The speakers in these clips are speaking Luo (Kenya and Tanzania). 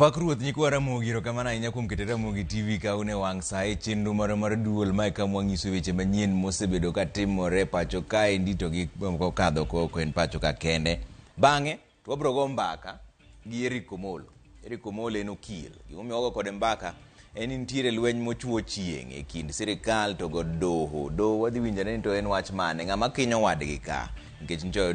Opak ruoth nyikwa Ramogi, erokamano ahinya kuom keto Ramogi TV ka un e wang' sa e chenro marwa mar duol mae kama wang'iso weche manyien mosebedo ka timore pacho kaendi to gi kokadho ok en pacho ka kende. Bang'e to wabiro go mbaka gi Eric Omolo. Eric Omolo en okil. Gimomiyo wago kode mbaka en ni nitiere lweny mochuo chieng' e kind sirikal to kod doho. Doho wadhi winjo ane ni to en wach mane, ng'ama kinyo wadgi ka? Nikech ncho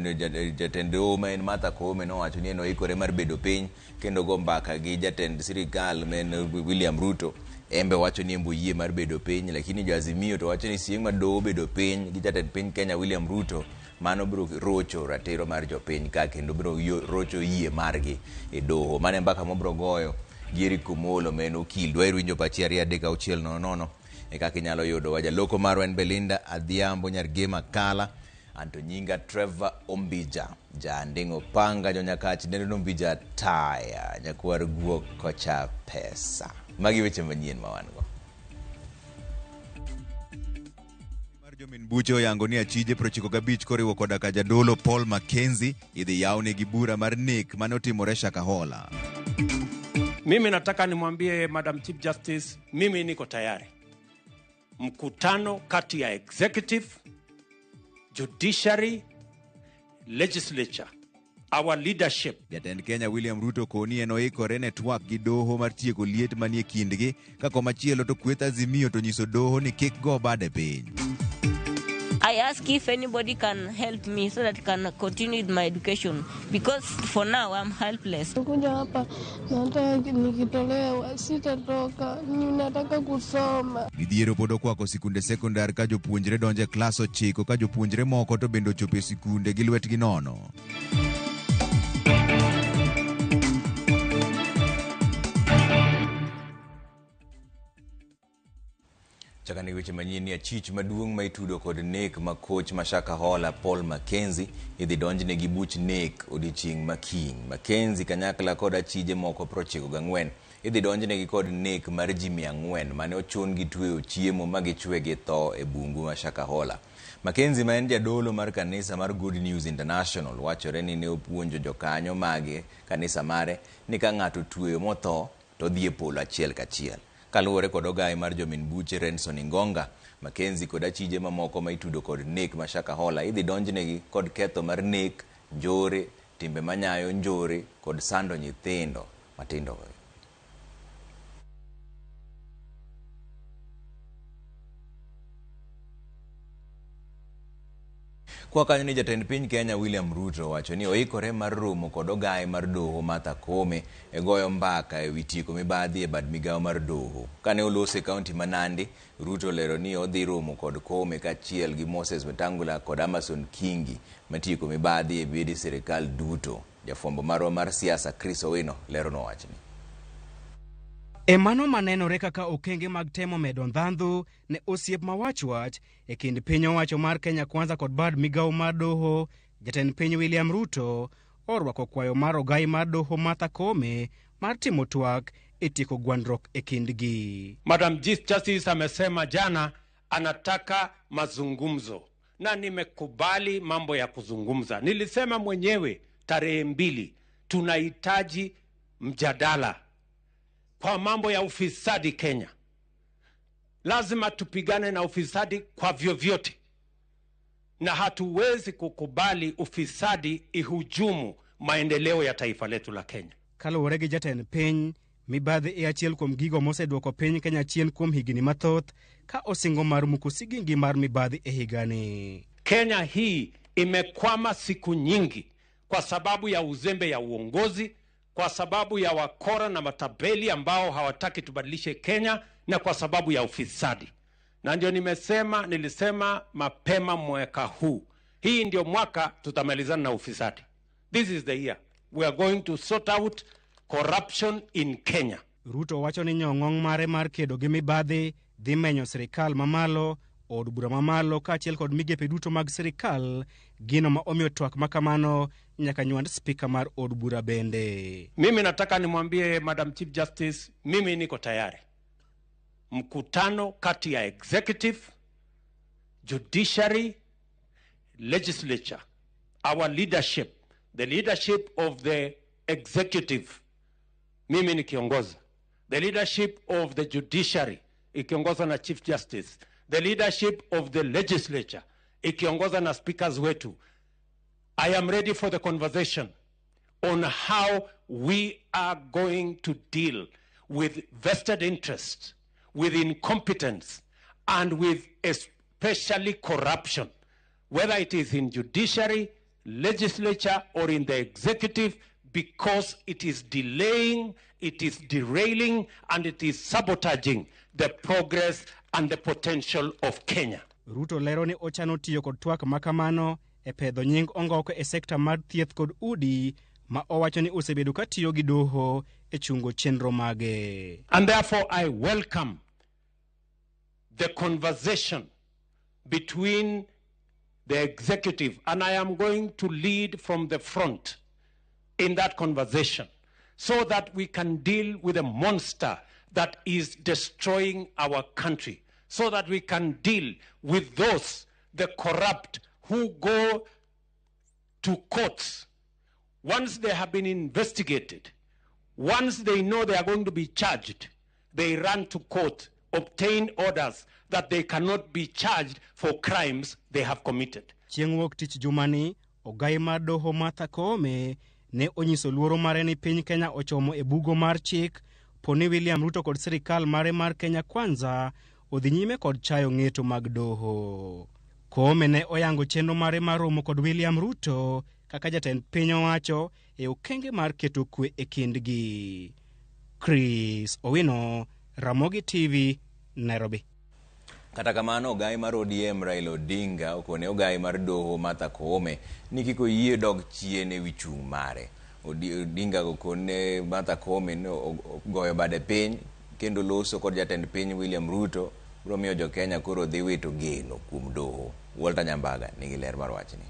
jatend doho ma en Martha Koome nowacho ni en oikore mar bedo piny kendo go mbaka gi jatend sirikal ma en William Ruto. En be wacho ni en be oyie mar bedo piny, lakini jo Azimio to wacho ni chieng' ma doho obedo piny gi jatend piny Kenya William Ruto, mano biro rocho ratiro mar jopiny ka kendo biro rocho yie margi e doho. Mano e mbaka mobiro goyo gi Eric Omolo ma en okil. Dwaher winjo pachi 2 3 6 0 0 e kaka inyalo yudowa. Jaloko marwa en Belinda Adhiambo Nyargema Kala. Anto nyinga Trevor Ombija, Janding'o Panga, Jonyakach, Neno Ombija Taya, Nyakwar Guok kocha Pesa. Magi weche manyien ma wan go. Mar jomin buche oyango ni achije 95 koriwo koda ka jadolo Paul Mackenzie idhi yawnegi bura mar nek mane otimore Shakahola. Mimi nataka nimwambie Madam Chief Justice, mimi niko tayari. Mkutano kati ya executive, judiciary, legislature, our leadership. Jatend Kenya William Ruto koni en oikore ne twak gi doho mar tieko liet manie kindgi ka komachielo to kweth Azimio to nyiso doho ni kik go bade piny. I ask if anybody can help me so that I can continue with my education because for now I'm helpless. Kuja hapa nataka nikitolewa sitatoka, ninataka kusoma. Midhiero pod okwako sikunde sekondar ka jopuonjre donjo e klas 9 ka jopuonjre moko to bende ochopo e sikunde gi lwetgi nono. Chakani weche manyien ni achich maduong' ma itudo kod nek ma koch ma Shakahola Paul Mackenzie idhi donjne gi buch nek odiochieng' ma kiny. Mackenzie kanyakla kod achije moko 94 idhi donjnegi kod nek mar ji 400 mane ochun gi tweyo chiemo ma gichwe gi tho e bungu ma Shakahola. Mackenzie ma en jadolo mar kanisa mar Good News International wachore ni ne opuonjo jokanyo mage kanisa mare ni ka ng'ato tweyo motho to odhi e polo achiel kachiel. Kaluwore kod ogaye mar jomin buche Renson Ingonga, Mackenzie kod achije mamoko ma itudo kod nek ma Shakahola idhi donjnegi kod ketho mar nek, njore, timbe manyayo njore kod sando nyithindo matindo. Kwa kanyo ni jatend piny Kenya William Ruto owacho ni oikore mar romo kod ogaye mar doho Martha Koome e goyo mbaka e wi tieko mibadhi e bad migawo mar doho. Kane oloso e kaunti ma Nandi, Ruto olero ni odhi romo kod Koome kaachiel gi Moses Wetangula kod Amason Kingi matieko mibadhi e bede sirikal duto. Jafwambo marwa mar siasa Chris Owino leronwa wachni. E mano manenore kaka okenge mag temo medo ndhandhu ne osiep ma wach wach e kind piny owacho mar Kenya Kwanza kod bad migawo mar doho, jatend piny William Ruto orwako kwayo mar ogai mar doho Martha Koome mar timo twak e tieko gwandruok e kindgi. Madam Chief Justice amesema jana anataka mazungumzo na nimekubali mambo ya kuzungumza. Nilisema mwenyewe tarehe 2 tunahitaji mjadala kwa mambo ya ufisadi Kenya. Lazima tupigane na ufisadi kwa vyovyote, na hatuwezi kukubali ufisadi ihujumu maendeleo ya taifa letu la Kenya. Kaluwore gi jatend piny, mibadhi e achiel kuom gigo moseduoko piny Kenya chien kuom higni mathoth ka osingo mar muko sigingi mar mibadhi e higani. Kenya hii imekwama siku nyingi kwa sababu ya uzembe ya uongozi, kwa sababu ya wakora na matapeli ambao hawataki tubadilishe Kenya, na kwa sababu ya ufisadi. Na ndio nilisema mapema mwaka huu, hii ndio mwaka tutamalizana na ufisadi. This is the year we are going to sort out corruption in Kenya. Ruto wacho ni nyong'ong' mare mar kedo gi mibadhi dhi menyo sirikal mamalo, od bura mamalo kaachiel kod migepe duto mag sirikal, gino ma omiyo twak makamano nyaka nywand spika mar od bura bende. Mimi nataka nimwambie Madam Chief Justice, mimi niko tayari. Mkutano kati ya executive, judiciary, legislature, our leadership, the leadership of the executive Mimi nikiongoza, the leadership of the judiciary ikiongozwa na Chief Justice, the leadership of the legislature ikiongozwa na speakers wetu. I am ready for the conversation on how we are going to deal with vested interests, with incompetence, and with especially corruption, whether it is in judiciary, legislature, or in the executive, because it is delaying, it is derailing, and it is sabotaging the progress and the potential of Kenya. Ruto lero ni ochano tiyo kod twak makamano e pedho nying ongoko e sekta mar thieth kod udi ma owacho ni osebedo ka tiyo gi doho e chungo chenro mage. And therefore, I welcome the conversation between the executive, and I am going to lead from the front in that conversation so that we can deal with a monster that is destroying our country, so that we can deal with those, the corrupt, who go to courts once they have been investigated, once they know they are going to be charged, they run to court, obtain orders that they cannot be charged for crimes they have committed. Chieng' wuok tich jumani, ogai mar doho Martha Koome ne onyiso luoro mare ni piny Kenya ochomo e bugo mar chik poni William Ruto kod sirikal mare mar Kenya Kwanza odhi nyime kod chayo ng'eto mag doho. Koome ne oyango chenro mare mar romo kod William Ruto kaka jatend piny owacho e okenge mar keto kwe e kindgi. Chris Owino, Ramogi TV, Nairobi. Kata kamano, ogai mar ODM Raila Odinga okone ogai mar doho Martha Koome ni kik oyie dog chien ewi chung' mare. Odinga okone Martha Koome ni goyo bade piny kendo loso kod jatend piny William Ruto biro miyo jo-Kenya koro dhi wito geno kuom doho. Walter Nyambaga nigi ler mar wachni.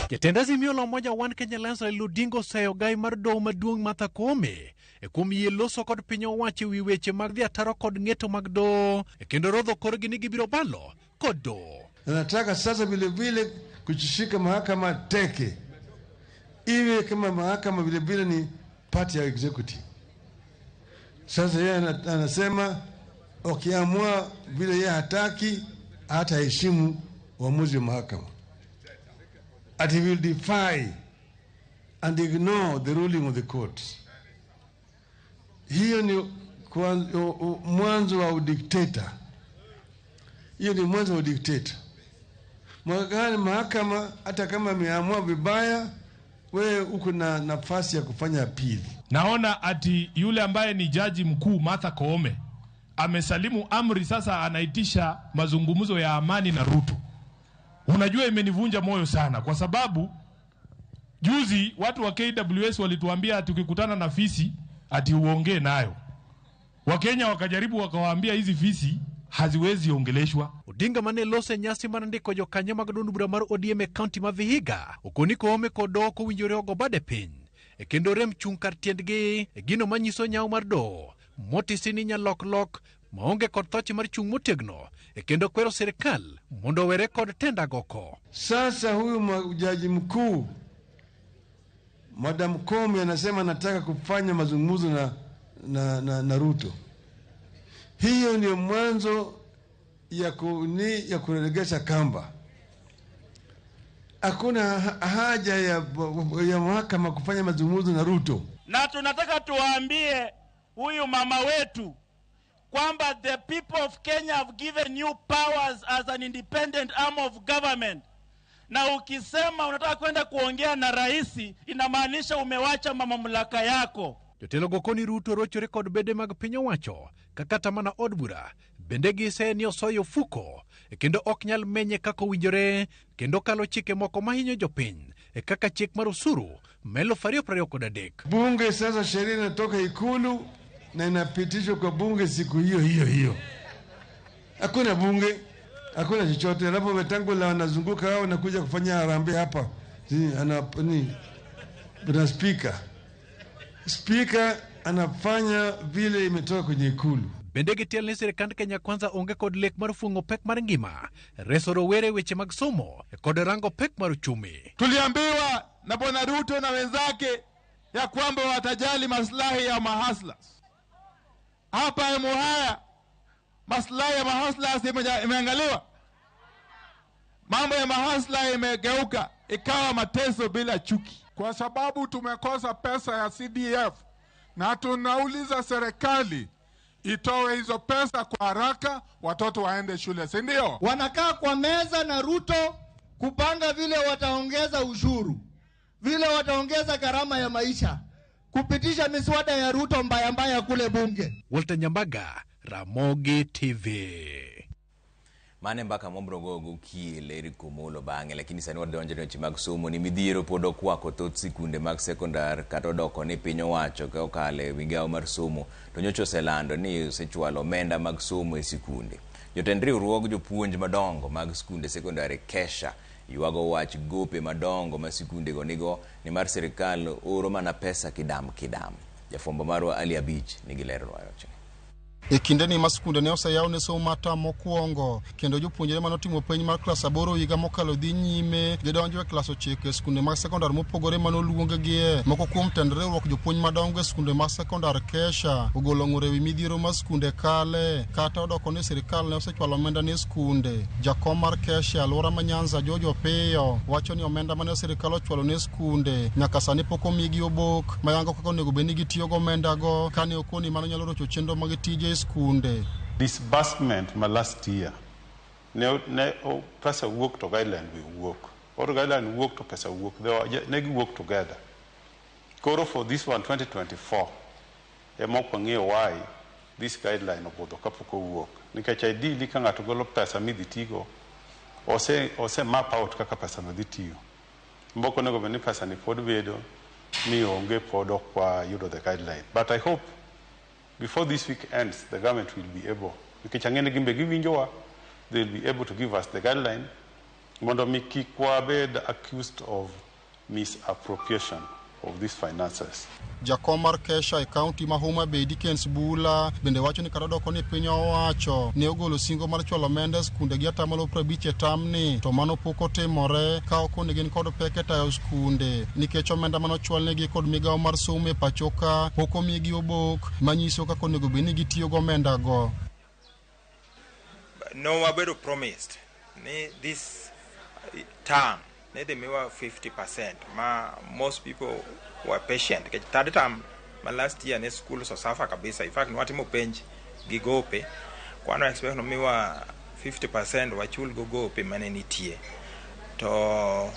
Jatend Azimio la Umoja One Kenya Alliance Raila Odinga oseyo ogai mar doho maduong' Martha Koome e kuom yie loso kod piny owacho ewi weche mag dhi ataro kod ng'eto mag doho e kendo rodho korgi ni gibiro balo kod doho. Nataka sasa vile vile kushika mahakama teke, iwe kama mahakama vile vile ni part ya executive. Sasa yeye anasema ukiamua vile yeye hataki, hataheshimu uamuzi wa mahakama. And he will defy and ignore the ruling of the court. Hiyo ni mwanzo wa udikteta. Hiyo ni mwanzo wa udikteta. Mwakani mahakama hata kama imeamua vibaya, wewe uko na nafasi ya kufanya appeal. Naona ati yule ambaye ni jaji mkuu Martha Koome amesalimu amri, sasa anaitisha mazungumzo ya amani na Ruto. Unajua, imenivunja moyo sana kwa sababu juzi watu wa KWS walituambia tukikutana na fisi ati uongee nayo. Wakenya wakajaribu wakawaambia hizi fisi haziwezi ongeleshwa. Odinga mane lose nyasi mar ndiko jokanyo mag duond bura mar ODM e kaunti ma Vihiga okoni Koome kod doho kowinjore ogo bade piny e kendo rem chung' kar tiendgi e gino manyiso nyawo mar doho motisi ni nyalok-lok maonge kod thoche mar chung' motegno e kendo kwero sirikal mondo owere kod tenda goko. Sasa huyu jaji mkuu Madam Koome anasema anataka kufanya mazungumzo na Ruto. Hiyo ndio mwanzo ya kuregesha kamba. Hakuna haja ya mahakama kufanya mazungumzo na Ruto. Na tunataka tuwaambie huyu mama wetu kwamba the people of Kenya have given you powers as an independent arm of government. Na ukisema unataka kwenda kuongea na rais, inamaanisha umewacha mamlaka yako. Jotelo go koni Ruto rochore kod bede mag piny owacho kaka mana od bura bende gise ni osoyo ofuko e kendo ok nyal menye kaka owinjore kendo kalo chike moko mahinyo jopiny e kaka chik mar osuru ma 2023. Bunge sasa sheria inatoka Ikulu na inapitishwa kwa bunge siku hiyo hiyo hiyo. Hakuna bunge, hakuna chochote. Alafu Wetangula wanazunguka hao na kuja kufanya harambee hapa. Bwana speaker. Speaker anafanya vile imetoka kwenye Ikulu. Bende gitiel ni sirikand Kenya Kwanza onge kod lek mar fung'o pek mar ngima, reso rowere weche mag somo kod rango pek mar uchumi. Tuliambiwa na Bwana Ruto na wenzake ya kwamba watajali maslahi ya mahaslas. Hapa Emuhaya maslahi ya mahaslas imeangaliwa. Mambo ya mahasla imegeuka ikawa mateso bila chuki. Kwa sababu tumekosa pesa ya CDF na tunauliza serikali itoe hizo pesa kwa haraka, watoto waende shule, si ndio? Wanakaa kwa meza na Ruto kupanga vile wataongeza ushuru, vile wataongeza gharama ya maisha, kupitisha miswada ya Ruto mbaya mbaya kule bunge. Walter Nyambaga, Ramogi TV. Mane mbaka mwabro gogo kiel Eric Omolo bang'e, lakini sani wadonjo e weche mag somo ni midhiero pod okwako thoth sikunde mag sekondar kata odoko ni piny owacho ka okalo e migawo mar somo to nyocha oselando ni osechwalo omenda mag somo e sikunde. Jotend riwruog jopuonj madongo mag sikunde sekondar e KESHA ywago wach gope madongo ma sikundego nigo nimar sirikal oro mana pesa kidam kidam. Jafwambo marwa Ali Abich nigi ler mar wachni. E kindeni ma skunde ne oseyaw ne somo mar tam mokwongo kendo jopuonjre manotimo penj mar klas 8 higa mokalo dhi nyime gidonjo e klas 9 e skunde mag sekondar mopogore manoluonggie. Moko kuom tend riwruok jopuonj madongo e skunde mag sekondar KESHA ogolo ng'ur ewi midhiero ma skunde kale kata odoko ni sirikal ne osechwalo omenda ne skunde. Jakom mar KESHA e alwora ma Nyanza George Opiyo wacho ni omenda mane sirikal ochwalo ne skunde nyaka sani pok omigi obok mayango kaka onego bed ni gitiyo gi omendago kane okoni mano nyalo rocho chenro mag tije skunde. Disbursement ma last year ne pesa wuok to guideline be wuok, or guideline wuok to pesa wuok, ne giwuok together. Koro for this one 2024 ema ok wang'eyo why this guideline obudho kapok owuok, nikech ideally ka ng'ato golo pesa midhi tigo ose map out kaka pesa no dhi tiyo. Mboko onego bed ni pesa ni pod bedo ni onge pod ok wayudo the guideline, but I hope before this week ends, the government will be able, nikech ang'e ni gin be giwinjowa, they will be able to give us the guideline mondo mi kik wabed accused of misappropriation of these finances. Jakom mar KESHA e kaunti ma Homa Bay Dickens Bula bende wacho ni kata odoko ni piny owacho ne ogolo singo mar chwalo omenda e skunde gi atamalo 50 e tamni, to mano pok otimore ka okoni gin kod pek e tayo skunde nikech omenda manochwalnegi kod migawo mar somo e pacho ka pok omigi obok manyiso kaka onego bed ni gitiyo gi omendago. No wabedo promised ni this term ne dhi miwa 50% ma most people were patient nikech third term ma last year ne schools osuffer kabisa. In fact nwatimo penj gi gope kwano expect nomiwa 50% wachul go gope mane nitie, to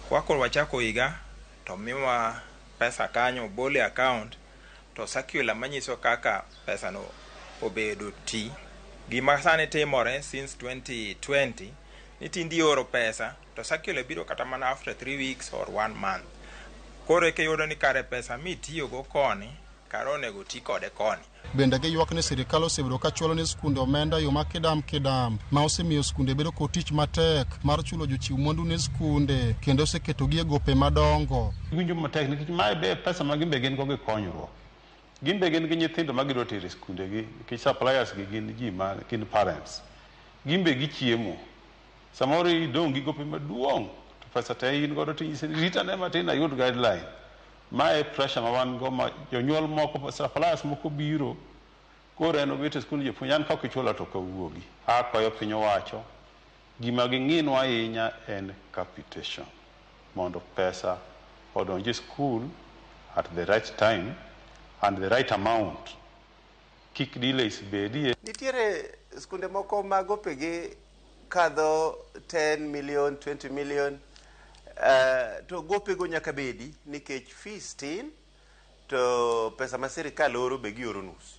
kwakoro wachako higa to miwa pesa kanyo bole account to circular manyiso kaka pesa no obedo ti. Gima sani timore since 2020 ni tinde ioro pesa to circular biro kata mana after 3 weeks or 1 month. Koro eka iyudo ni kare pesa mitiyogo koni kare onego ti kode koni. Bende giywak ni sirikal osebedo ka chwalo ne skunde omenda e yo ma kidam kidam ma osemiyo skunde bedo kod tich matek mar chulo jochiw mwandu ne skunde kendo oseketogi e gope madongo. Giwinjo matek nikech mae be pesa ma gin be gin go gi konyruok. Gin be gin gi nyithindo ma gidwa tero e skundegi nikech suppliers gi gin ji ma gin parents. Gin be gichiemo. Samoro idong' gi gope maduong' to pesa te in godo tinyise ni rit ane matin ayud guideline. Mae pressure ma wan go ma jonyuol moko suppliers moko biro koro en obet e skund jopuonj an ka ok ichula to ok awuogi. Akwayo piny owacho gima ging'inwa ahinya en capitation mondo pesa odonj e skul at the right time and the right amount. Kik delays bedie. Nitiere skunde moko ma gopegi kadho 10 million, 20 million, to gopego nyaka bedi nikech fees tin to pesa ma sirikal oro be gioro nus,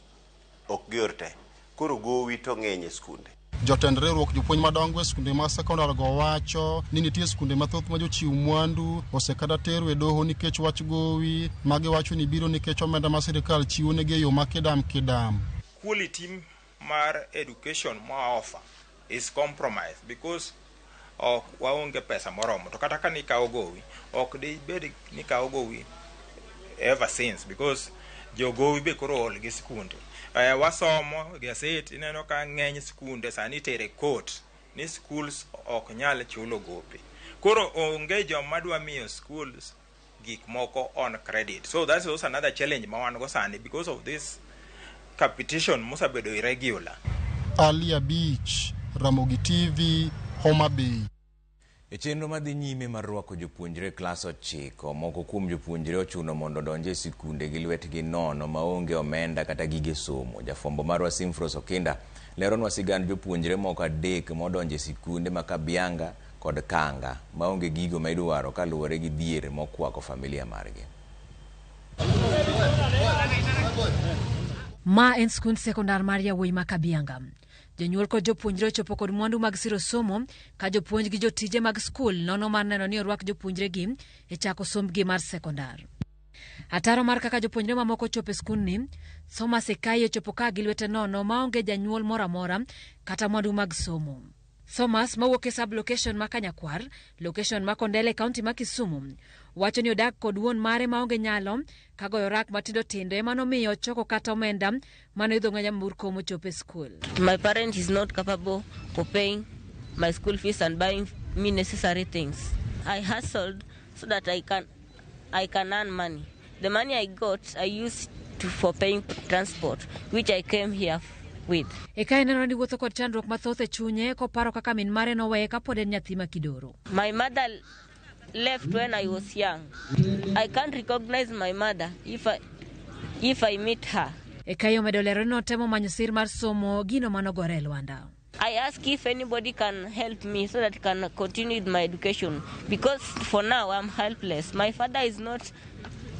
ok gior te. Koro gowi to ng'eny e skunde. Jotend riwruok jopuonj madongo e skunde mag sekondar go wacho ni nitie skunde mathoth ma jochiw mwandu osekata tero e doho nikech wach gowi ma giwacho ni biro nikech omenda ma sirikal chiwo negi e yo ma kidam kidam. Quality mar education ma offer is compromised because ok waonge pesa moromo, to kata ka nikawo gowi ok dibed ni kawo gowi ever since because jogowi be koro ol gi skunde. Wasomo gaset ineno ka ng'eny skunde sani itere court ni schools ok nyal chulo gope. Koro onge joma dwa miyo schools gik moko on credit. So that's also another challenge ma wan go sani because of this capitation mosebedo irregular. Ali Abich, Ramogi TV, Homa Bay. E chenro madhi nyime mar rwako jopuonjre e klas ochiko, moko kuom jopuonjre ochuno mondo odonj e sikunde gi lwetgi nono maonge omenda kata gige somo. Jafwambo marwa Simfros Okinda leronwa sigand jopuonjre moko adek modonjo e sikunde ma Kabianga kod Kanga maonge gigo ma idwaro kaluwore gi dhier mokwako familia margi. Ma en skund sekondar mar yawuoyi ma Kabianga. Jonyuol kod jopuonjre ochopo kod mwandu mag siro somo ka jopuonj gi jotije mag skul nono mar neno ni orwak jopuonjregi e chako sombgi mar sekondar. Ataro mar kaka jopuonjre mamoko ochopo e skundni, Thomas Ekai ochopo ka gi lwete nono maonge janyuol moro amora kata mwandu mag somo. Thomas mawuok e sub-location ma Kanyakwar, location ma Kondele, kaunti ma Kisumu, wacho ni odak kod wuon mare maonge nyalo ka goyo rak matindo tindo ema nomiyo ochoko kata omenda mane oidho nyamburko mochopo e skul. My parent is not capable for paying my school fees and buying me necessary things. I hustled so that I can earn money. The money I got, I used to, for paying transport, which I came here with. Eka ineno ni wuotho kod chandruok mathoth e chunye koparo kaka min mare noweye kapod en nyathi ma kidoro. My mother left when I was young. I can't recognize my mother if I meet her. Ekai omedo lero ni notemo manyo sir mar somo gino manogore e lwanda. I ask if anybody can help me so that I can continue with my education, because for now I'm helpless. My father is not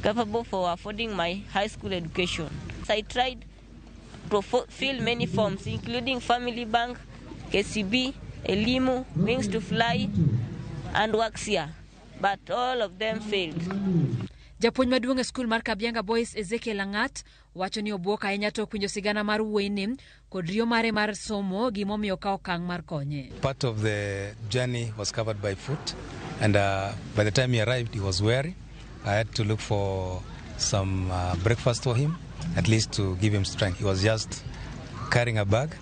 capable for affording my high school education. I tried to fill many forms, including Family Bank, KCB, Elimu, Wings to Fly, and Waxia, but all of them failed. Japuonj maduong' e skul mar Kabianga Boys Ezekiel Ang'at wacho ni obwok ahinya tok winjo sigana mar wuoyini kod riyo mare mar somo gimomiyo okawo okang' mar konye. Part of the journey was covered by foot, and by the time he arrived, he was weary. I had to look for some breakfast for him, at least to give him strength. He was just carrying a bag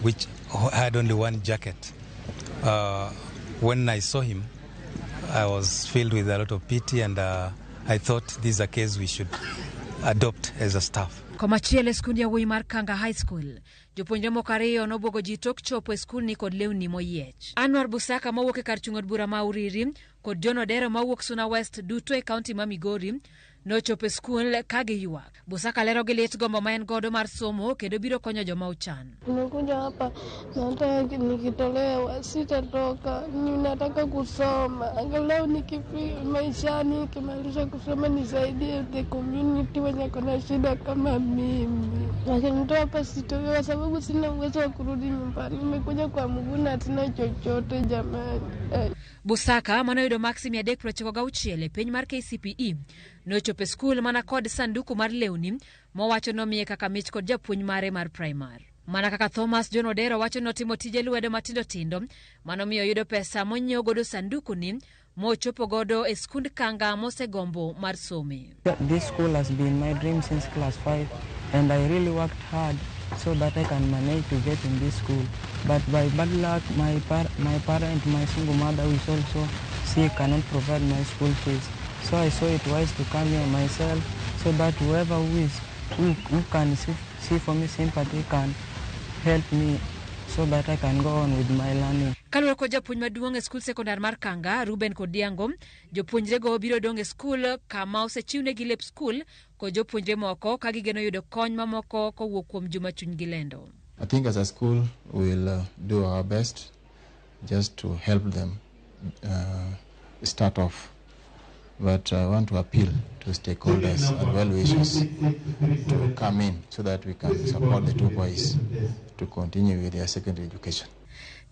which had only one jacket. When I saw him, I was filled with a lot of pity, and I thought this is a case we should adopt as a staff. Komachielo e skund yawuoyi mar Kanga High School, jopuonjre moko ariyo nobwogo ji tok chopo e skulni kod lewni moyiech. Anwar Busaka mawuok e kar chung' od bura ma Uriri kod John Odero mawuok Suna West duto e kaunti ma Migori nochopo e skul ka giywak. Busaka lero gi lit gombo ma en godo mar somo kendo biro konyo joma ochan. Nimekuja hapa na hata nikitolewa sitatoka, ninataka kusoma angalau nikifi maishani, nikimaliza kusoma nisaidie the community wenye kona shida kama mimi. Wakinitoa hapa sitoki kwa sababu sina uwezo wa kurudi nyumbani. Nimekuja kwa mguu na sina chochote jamani. Busaka manoyudo maksi 396 e penj mar KCPE nochopo e skul mana kod sanduku mar lewni mowacho nomiye kaka mich kod japuonj mare mar primar. Mana kaka Thomas John Odero wacho notimo tije lwedo matindo tindo manomiyo oyudo pesa monyiewo godo sanduku ni mochopo godo e skund Kanga mosegombo mar some. This school has been my dream since class 5, and I really worked hard so that I can manage to get in this school. But by bad luck, my parent, my single mother, who is also sick, cannot provide my school fees. So I saw it wise to come here myself so that whoever who can see for me sympathy can help me so that I can go on with my learning. Kaluwore kod japuonj maduong' e skul sekondar mar Kanga, Ruben Kodiango, jopuonjrego biro dong' e skul kama osechiwnegi lep skul kod jopuonjre moko ka gigeno yudo kony mamoko kowuok kuom joma chunygi lendo. I think as a school we'll do our best just to help them start off. But I want to appeal to stakeholders and well-wishers to come in so that we can support the two boys to continue with their secondary education.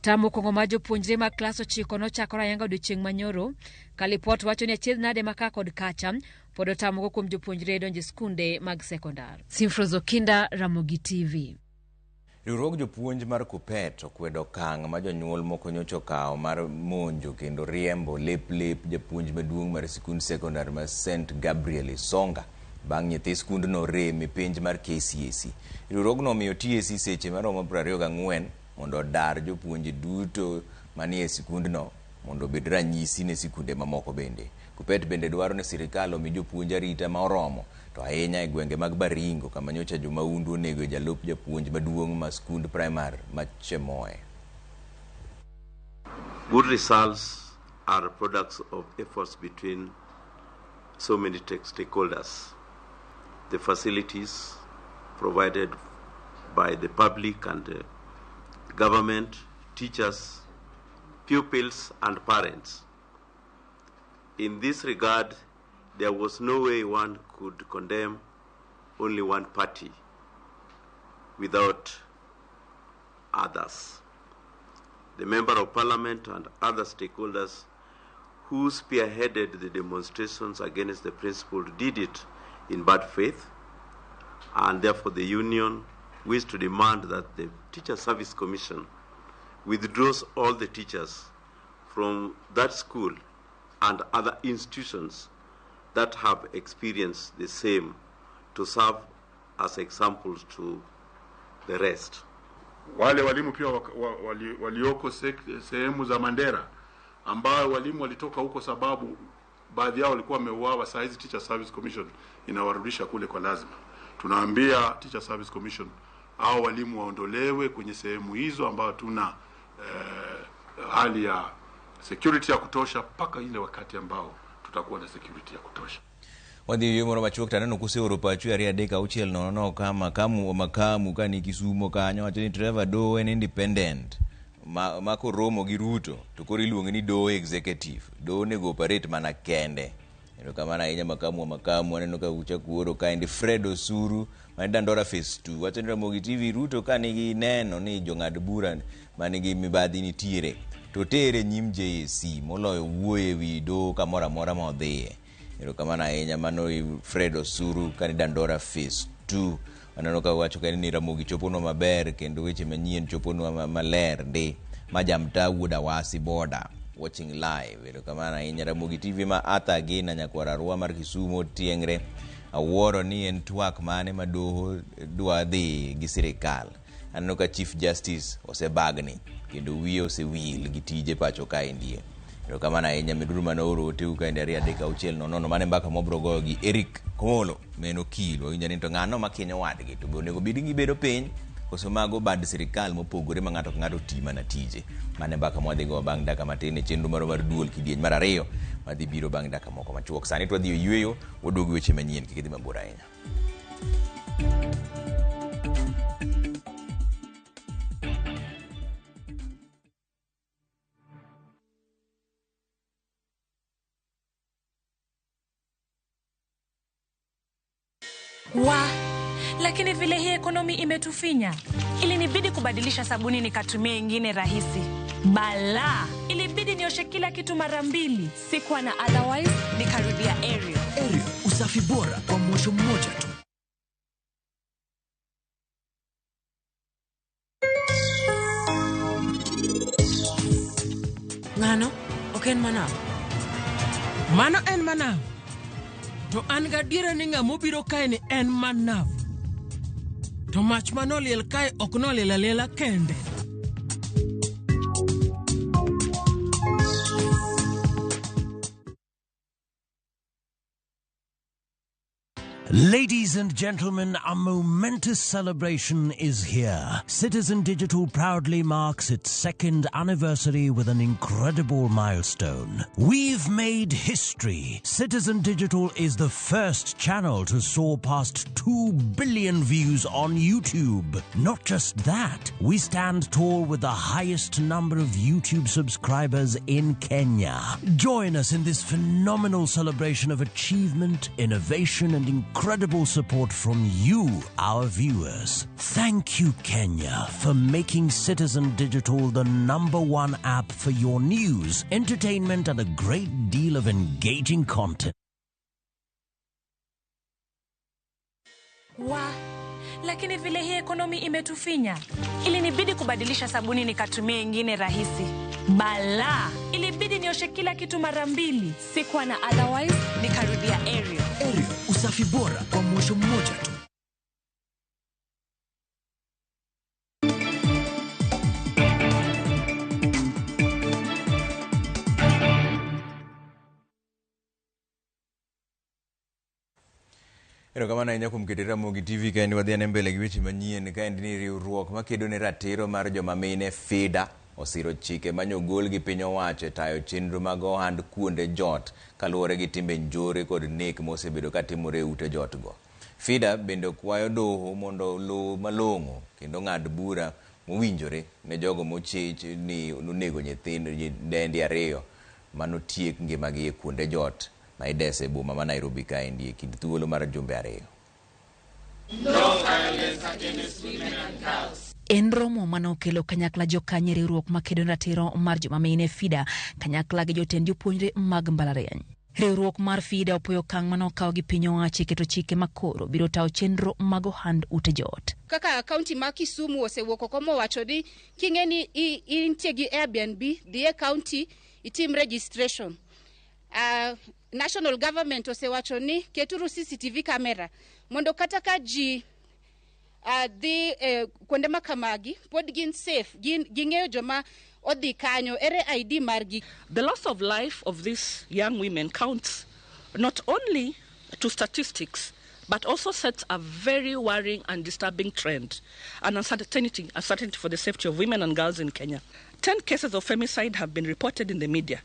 Tam mokwongo mar jopuonjre mag klas ochiko nochakore ayanga odiochieng' manyoro ka lipot wacho ni achiedh nade ma ka kod kacha pod otamoko kuom jopuonjre donjo e skunde mag sekondar. Simfros Okinda, Ramogi TV. Riwruog jopuonj mar Kuppet okwedo okang' ma jonyuol moko nyocha okawo mar monjo kendo riembo lep lep japuonj maduong' mar sikund sekondar ma St Gabriel Isonga bang' nyithi skundno rem e penj mar KCSE. Riwruogno omiyo TSC seche maromo 24 mondo odar jopuonje duto manie sikundno mondo obed ranyisi ne sikunde mamoko bende. Kuppet bende dwaro ni sirikal omi jopuonj arita ma oromo to ahinya e gwenge mag Baringo kama nyocha jomahundu onego jalup japuonj maduong' ma skund primar ma Chemoe. Good results are products of efforts between so many stakeholders. The facilities provided by the public and the government, teachers, pupils, and parents. In this regard, there was no way one could condemn only one party without others. The Member of Parliament and other stakeholders who spearheaded the demonstrations against the principal did it in bad faith, and therefore the union wished to demand that the Teacher Service Commission withdraws all the teachers from that school and other institutions that have experienced the same to serve as examples to the rest. Wale walimu pia walioko sehemu za Mandera ambao walimu walitoka huko sababu baadhi yao walikuwa wameuawa, saa hizi Teacher Service Commission inawarudisha kule kwa lazima. Tunaambia Teacher Service Commission hao walimu waondolewe kwenye sehemu hizo ambao tuna hali ya security ya kutosha mpaka ile wakati ambao tutakuwa na security ya kutosha. Wadhi e moro machuok to aneno kuseoro pachu 2 3 6 0 kama kamu makamu kani Kisumo kanyo wacho ni Trevor Doho en independent ma koromo gi Ruto to koro iluonge ni Doho executive. Doho onego operate mana kende. Erokamano ahinya makamu makamu aneno ka uchako oro kaendi Fred Osuru man Dandora Phase 2 wacho ni Ramogi TV Ruto ka nigi neno ni jong'ad bura manigi mibadhi nitiere to tere nyim JSC moloyo wuoyo ewi doho kamoro amora ma odhiye. Erokamano ahinya mano Fred Osuru kani Dandora Phase 2. Aneno ka wacho kaendi ni Ramogi choponwa maber kendo weche manyien choponwa maler ndi. Majamta wuod Awasi boda watching live. Erokamano ahinya Ramogi TV ma Arthur Gina nyakwar Arua mar Kisumo tieng're. Awuoro ni en twak mane ma doho dwa dhi gi sirikal. Aneno ka Chief Justice osebagni kendo wiye osewil gi tije pacho kaendie. Erokamano ahinya meduru mana oro oteu kaendi 2 3 6 0 mane mbaka mobro goyo gi Eric Komolo meno okil. Wawinjo ni to ng'ano makinyo wadgi to be onego bed ni gibedo piny koso mago bad sirikal mopogore ma ng'ato ka ng'ato ti mana tije. Mane mbaka mwadhi goyo bang' dakika matin e chenro marwa mar duol kidieny mar 2 madhi biro bang' dakika moko machuok. Sani to wadhi e yueyo, waduogo weche manyien, kik idhi mabor ahinya. Wa, lakini vile hii ekonomi imetufinya. Ilinibidi kubadilisha sabuni nikatumia ingine rahisi. Bala, ilibidi nioshe kila kitu mara 2. Sikuwa na otherwise, nikarudia Ariel. Ariel, usafi bora kwa mwosho mmoja tu. Ng'ano, ok en manaw. Mano en manaw. To an gadiera ni ng'ama obiro kae ni en manav. To mach manoliel kae ok noliel aliela kende. Ladies and gentlemen, a momentous celebration is here. Citizen Digital proudly marks its second anniversary with an incredible milestone. We've made history. Citizen Digital is the first channel to soar past 2 billion views on YouTube. Not just that, we stand tall with the highest number of YouTube subscribers in Kenya. Join us in this phenomenal celebration of achievement, innovation, and incredible support from you, our viewers. Thank you, Kenya, for making Citizen Digital the #1 app for your news, entertainment, and a great deal of engaging content. Wa, lakini vile hii ekonomi imetufinya. Ilinibidi kubadilisha sabuni nikatumia ingine rahisi. Bala, ilibidi nioshe kila kitu mara 2. Sikuwa na otherwise, nikarudia Ariel. Ariel, usafi bora kwa mwosho mmoja tu. Erokamano ahinya kuom keto Ramogi TV kaendi wadhi ane mbele gi weche manyien kaendi ni riwruok makedo ne ratiro mar joma mine FIDA osiro chike manyogol gi piny owacho e tayo chenro mag ohand kuonde jot kaluwore gi timbe njore kod nek mosebedo katimore e ute jot go. FIDA bende kwayo doho mondo oluw malong'o kendo ng'ad bura mowinjore ne jogo mochich ni nonego nyithindo nyidendi ariyo manotiek ngimagi e kuonde jot ma idese e boma ma Nairobi kaendi e kind thuolo mar jumbe ariyo. En romo mane okelo kanyakla jokanyo e riwruok makedo ne ratiro mar joma mine FIDA kanyakla gi jotend jopuonjre mag mbalariany. Riwruok mar FIDA opuoyo okang' mane okaw gi piny owacho e keto chike makoro biro tayo chenro mag ohand ute jot. Kaka kaunti ma Kisumu osewuok oko mowacho ni king'e ni intie gi Airbnb, dhi e kaunti itim registration. National government osewacho ni keturu CCTV camera mondo kata ka ji dhi kuonde ma kamagi pod gin safe, ging'eyo joma odhi kanyo, ere ID margi. The loss of life of these young women counts not only to statistics but also sets a very worrying and disturbing trend and uncertainty for the safety of women and girls in Kenya. 10 cases of femicide have been reported in the media.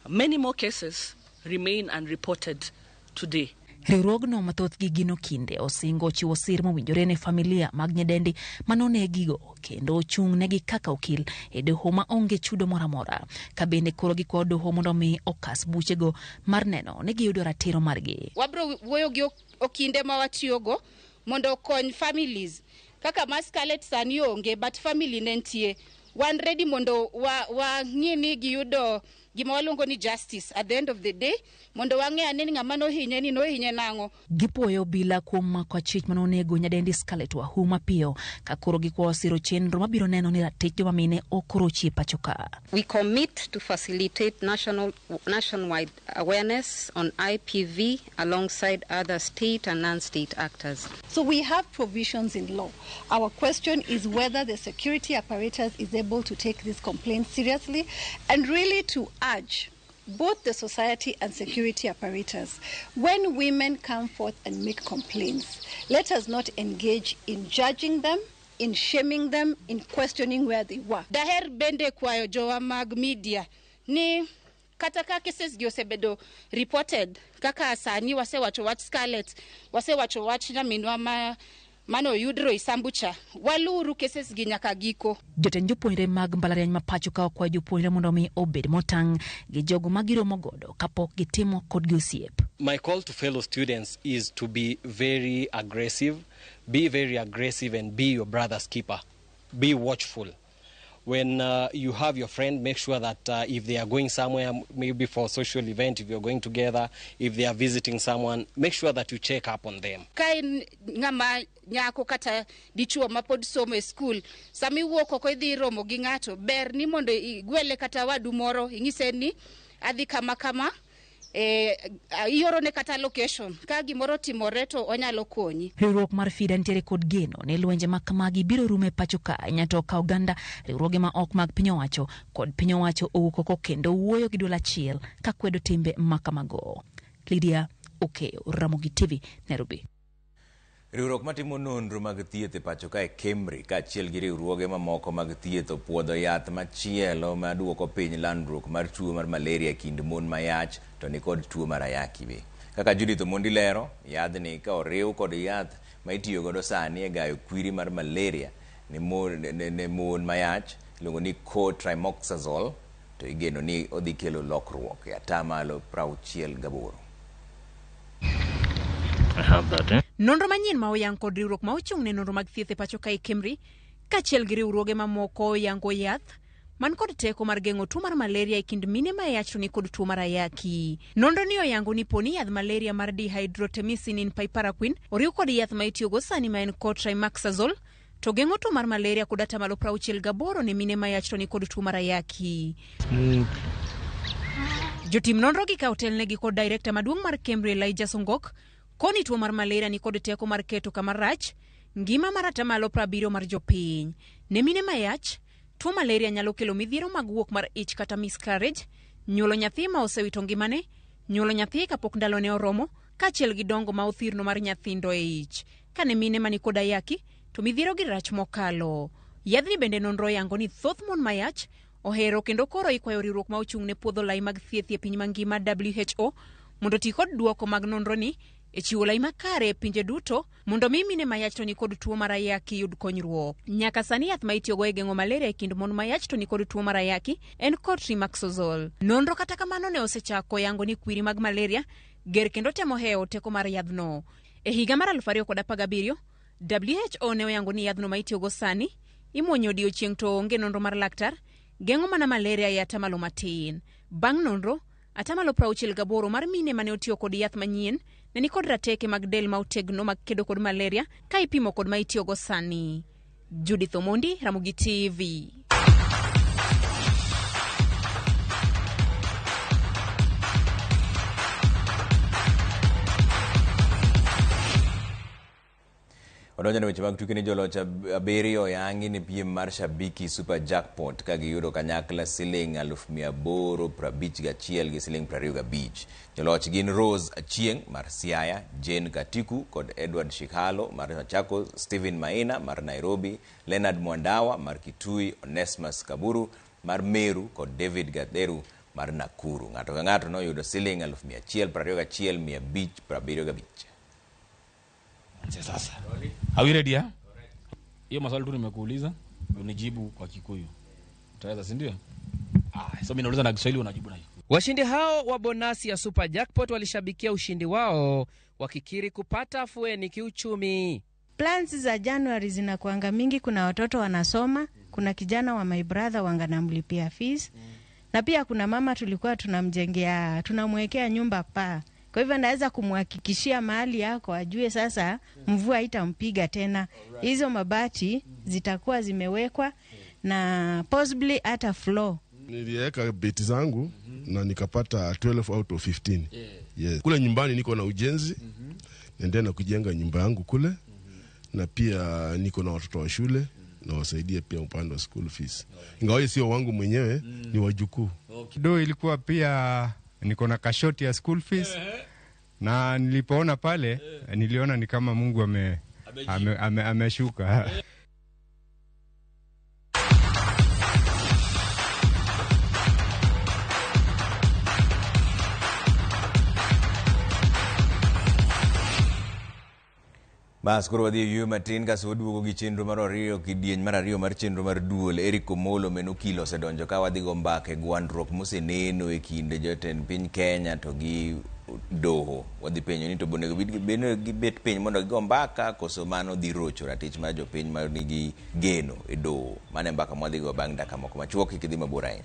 Many more cases remain unreported today. Riwruogno mathothgi gin okinde osingo chiwo sir mowinjore ne familia mag nyidendi manonegigo kendo ochung' negi kaka okil e doho ma onge chudo moro amora. Ka bende koro gikwayo doho mondo mi okas buchego mar neno ni giyudo ratiro margi. Wabro wuoyo gi okinde ma watiyogo mondo okony families. Kaka ma Scarlett sani onge but family ne nitie. Wan ready mondo wang'i ni giyudo gima waluongo ni justice at the end of the day mondo wang'e ane ni ng'ama nohinye ni nohinye nang'o. Gipuoyo obila kuom mako achich manonego nyadendi Scarlett Wahu mapiyo ka koro gikwayo siro chenro mabiro neno ni ratich joma mine ok orochi e pacho ka. We commit to facilitate nationwide awareness on IPV alongside other state and non-state actors. So we have provisions in law. Our question is whether the security apparatus is able to take this complaint seriously and really to urge both the society and security apparatus. When women come forth and make complaints, let us not engage in judging them, in shaming them, in questioning where they were. Daher bende kwayo jowa mag media ni kata ka cases gi osebedo reported kaka sani wasewacho wach Scarlett, wasewacho wach nyaminwa ma mano yudro Isambucha, waluru cases gi nyaka giko. Jotend jopuonjre mag mbalariany ma pacho ka okwayo jopuonjre mondo mi obed motang' gi jogo ma giromo godo kapok gitimo kodgi osiep. My call to fellow students is to be very aggressive, be very aggressive and be your brother's keeper. Be watchful. When you have your friend, make sure that if they are going somewhere, maybe for a social event, if you're going together, if they are visiting someone, make sure that you check up on them. Ka in ng'ama nyako kata dichuo ma pod somo e skul, sama iwuok oko idhi romo gi ng'ato, ber ni mondo igwele kata wadu moro, ing'ise ni adhi kama kama, iorone kata location. Ka gimoro timore to onyalo konyi. Riwruok mar FIDA nitiere kod geno ni lwenje ma kamagi biro rumo e pacho ka ahinya to ka oganda, riwruoge ma ok mag piny owacho kod piny owacho owuok oko kendo wuoyo gi duol achiel ka kwedo timbe ma kamago. Lydia Okeyo, Ramogi TV, Nairobi. Riwruok matimo nonro mag thieth e pacho kae KEMRI kaachiel gi riwruoge mamoko mag thieth opuodho yath machielo maduoko piny landruok mar tuo mar malaria e kind mon mayach to nikod tuo mar ayaki be. Kaka Judith Omondi lero, yadhni ka oriw kod yath ma itiyo godo sani e gayo kwiri mar malaria ne mon mayach iluongo ni co-trimoxazole to igeno ni odhi kelo lokruok e atamalo 68. I have that, eh? Nonro manyien ma oyang kod riwruok ma ochung' ne nonro mag thieth e pacho kae KEMRI kaachiel gi riwruoge mamoko oyango yath man kod teko mar geng'o tuo mar malaria e kind mine ma yach to ni kod tuo mar ayaki. Nonro ni oyango ni poni yath malaria mar dihydroartemisinin piperaquine oriw kod yath ma itiyogo sani ma en cotrimoxazole to geng'o tuo mar malaria kod atamalo 68 ne mine ma yach to ni kod tuo mar ayaki. Jotim nonro gi ka otelnegi kod director maduong' mar KEMRI Elijah Songok koni tuo mar malaria ni kod teko mar keto kama rach ngima mar atamalo 70 mar jopiny. Ne mine mayach, tuo malaria nyalo kelo midhiero mag wuok mar ich kata miscarriage, nyuolo nyathi ma osewito ngimane, nyuolo nyathi kapok ndalone oromo, kaachiel gi dongo ma othirno mar nyathindo e ich. Kane mine mani kod ayaki to midhiero gi rach mokalo. Yadhni bende nonro yango ni thoth mon mayach ohero kendo koro ikwayo riwruok ma ochung' ne puodho lai mag thieth e piny mangima WHO mondo oti kod duoko mag nonro ni e chiwo lai makare e pinje duto mondo mi mine mayach to nikod tuo mar ayaki yud konyruok. Nyaka sani yath ma itiyogo e geng'o malaria e kind mon mayach to nikod tuo mar ayaki en cotrimoxazole. Nonro kata kamano ne osechako yango ni kwiri mag malaria ger kendo temo hewo teko mar yadhno. E higa mar 2017, WHO ne oyango ni yadhno ma itiyogo sani imuonyo odiechieng' to onge nonro mar laktar geng'o mana malaria e atamalo matin. Bang' nonro, atamalo 68 mar mine mane otiyo kod yath manyien ne nikod rateke mag del ma otegno mag kedo kod malaria ka ipimo kod ma itiyogo sani. Judith Omondi, Ramogi TV. Odonjo ne weche mag tuke ni joloch abiriyo oyangi ne piem mar Shabiki Super Jackpot ka giyudo kanyakla siling 851 gi siling 25. Joloch gin Rose Achieng' mar Siaya, Jane Katiku kod Edward Shikalo mar Machakos, Stephen Maina mar Nairobi, Leonard Mwandawa mar Kitui, Onesmus Kaburu mar Meru kod David Gatheru mar Nakuru. Ng'ato ka ng'ato noyudo siling 121,575. Sasa. Are we ready? Hiyo maswali tu nimekuuliza, unijibu kwa Kikuyu. Utaweza, si ndio? So mimi nauliza na Kiswahili unajibu na Kikuyu. Washindi hao wa bonasi ya Super Jackpot walishabikia ushindi wao wakikiri kupata afueni kiuchumi. Plans za January zinakuanga mingi, kuna watoto wanasoma, kuna kijana wa my brother wanga namlipia fees. Na pia kuna mama tulikuwa tunamjengea, tunamwekea nyumba paa. Kwa hivyo naweza kumhakikishia mahali yako ajue sasa mvua haitampiga tena. Hizo mabati zitakuwa zimewekwa na possibly hata floor. Niliweka beti zangu na nikapata 12 out of 15. Yes. Kule nyumbani niko na ujenzi. Naendelea na kujenga nyumba yangu kule. Na pia niko na watoto wa shule na wasaidia pia upande wa school fees. Ingawa sio wangu mwenyewe, ni wajukuu. Do ilikuwa pia niko na kashoti ya school fees. Na nilipoona pale niliona ni kama Mungu ameshuka. Bas koro wadhi e yueyo matin kasto waduogo gi chenro mar ariyo kidieny mar ariyo mar chenro mar duol. Eric Omolo men okil osedonjo ka wadhi go mbaka e gwandruok moseneno e kind jotend piny Kenya to gi doho. Wadhi penjo ni to onego gibet piny mondo gigo mbaka koso mano dhi rocho ratich mar jopiny ma nigi geno e doho. Mano e mbaka mwadhi go bang' dakika moko machuok, kik idhi mabor ahinya.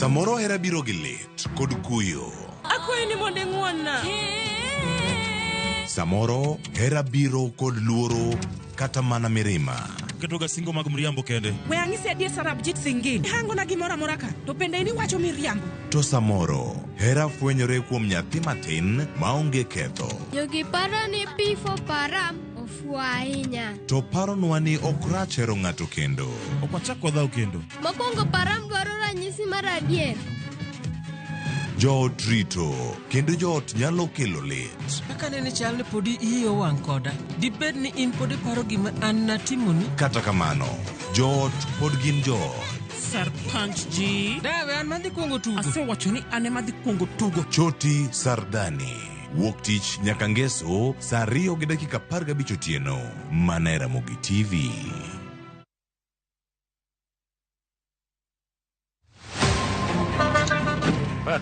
Samoro hera biro gi lit kod kuyo. Akwayi ni mondo ing'won-na. Samoro hera biro kod luoro kata mana mirima. Ketoga singo mag mriambo kende. We ang'isi adier Sarabjit Singh. Hangona gimoro amora ka, to bende in iwacho miriambo. To samoro hera fwenyore kuom nyathi matin maonge ketho. Jogi paro ni P4 Param ofuwo ahinya. To paronwa ni ok rach hero ng'ato kendo. Ok wachak wadhaw kendo. Mokwongo Param dwaro ranyisi mar adier. Joot rito kendo joot nyalo kelo lit. Kaka nene chal ni podi iyi owang' koda, dibed ni in pod iparo gima an natimoni? Kata kamano, joot pod gin joot. Sarpanch ji. Dawe an madhi kuongo tugo. Asewacho ni an ema adhi kuongo tugo. Choti Sardani. Wuok tich nyaka ngeso saa 2:15 otieno. Mana e Ramogi TV.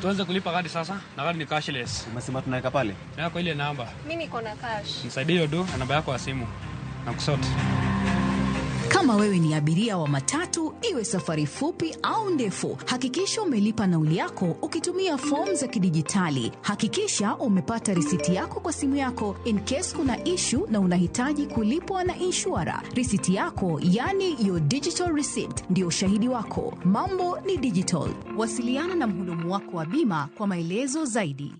Tuanze kulipa kadi sasa, na kadi ni cashless. Umesema tunaweka pale? Yako ile namba. Mimi niko na cash. Nisaidie hiyo do na namba yako ya simu. Na kusort. Kama wewe ni abiria wa matatu, iwe safari fupi au ndefu, hakikisha umelipa nauli yako ukitumia fomu za kidijitali. Hakikisha umepata risiti yako kwa simu yako in case kuna issue na unahitaji kulipwa na inshura. Risiti yako, yani your digital receipt, ndio ushahidi wako. Mambo ni digital. Wasiliana na mhudumu wako wa bima kwa maelezo zaidi.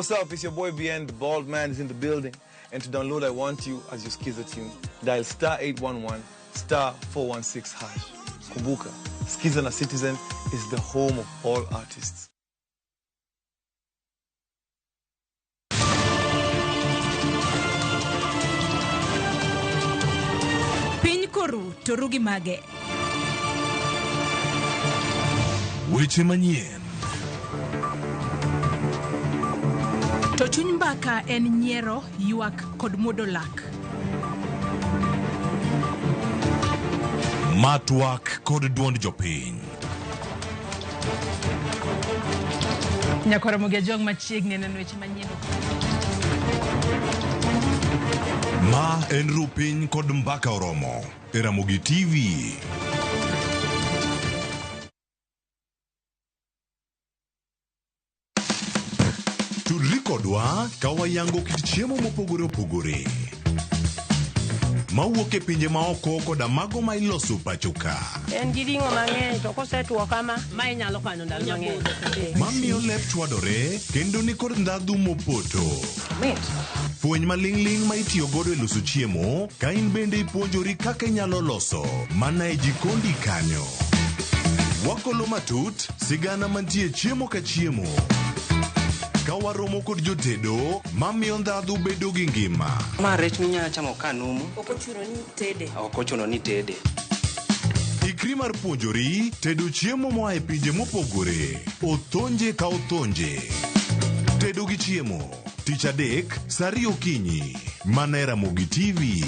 What's up? It's your boy BN, the bald man is in the building. And to download I Want You as your Skiza tune, dial star 811 star 416 hash. Kumbuka, Skiza na Citizen is the home of all artists. Piny koru to ru gi mage. Weche manyien. To chuny mbaka en nyiero, ywak kod muodo lak. Ma twak kod duond jopiny. Nyakwar Ramogi Ajwang' machiegni neno weche manyien. Ma en ru piny kod mbaka oromo e Ramogi TV. Tudri kodwa ka wayango kit chiemo mopogore opogore mawuok e pinje maoko koda mago ma iloso pacho ka. En gi ring'o mang'eny to kosetwo kama, ma inyalo kano ndalo mang'eny. Mamiyo lep chwadore kendo nikod ndhadhu mopoto. Fweny maling'ling' ma itiyo godo e loso chiemo ka in bende ipuonjori kaka inyalo loso mana e jikondi kanyo. Wakolo matut sigana mantie chiemo ka chiemo. Ka waromo kod jotedo mamiyo ndhadhu bedo gi ngima. Ma rech minyalo chamo ka numu. Ok ochuno ni tede. Ok ochuno ni tede. Ikri mar puonjori tedo chiemo moa e pinje mopogore. Othonje ka othonje. Tedo gi chiemo. Tich adek, saa ariyo okinyi. Mana e Ramogi TV.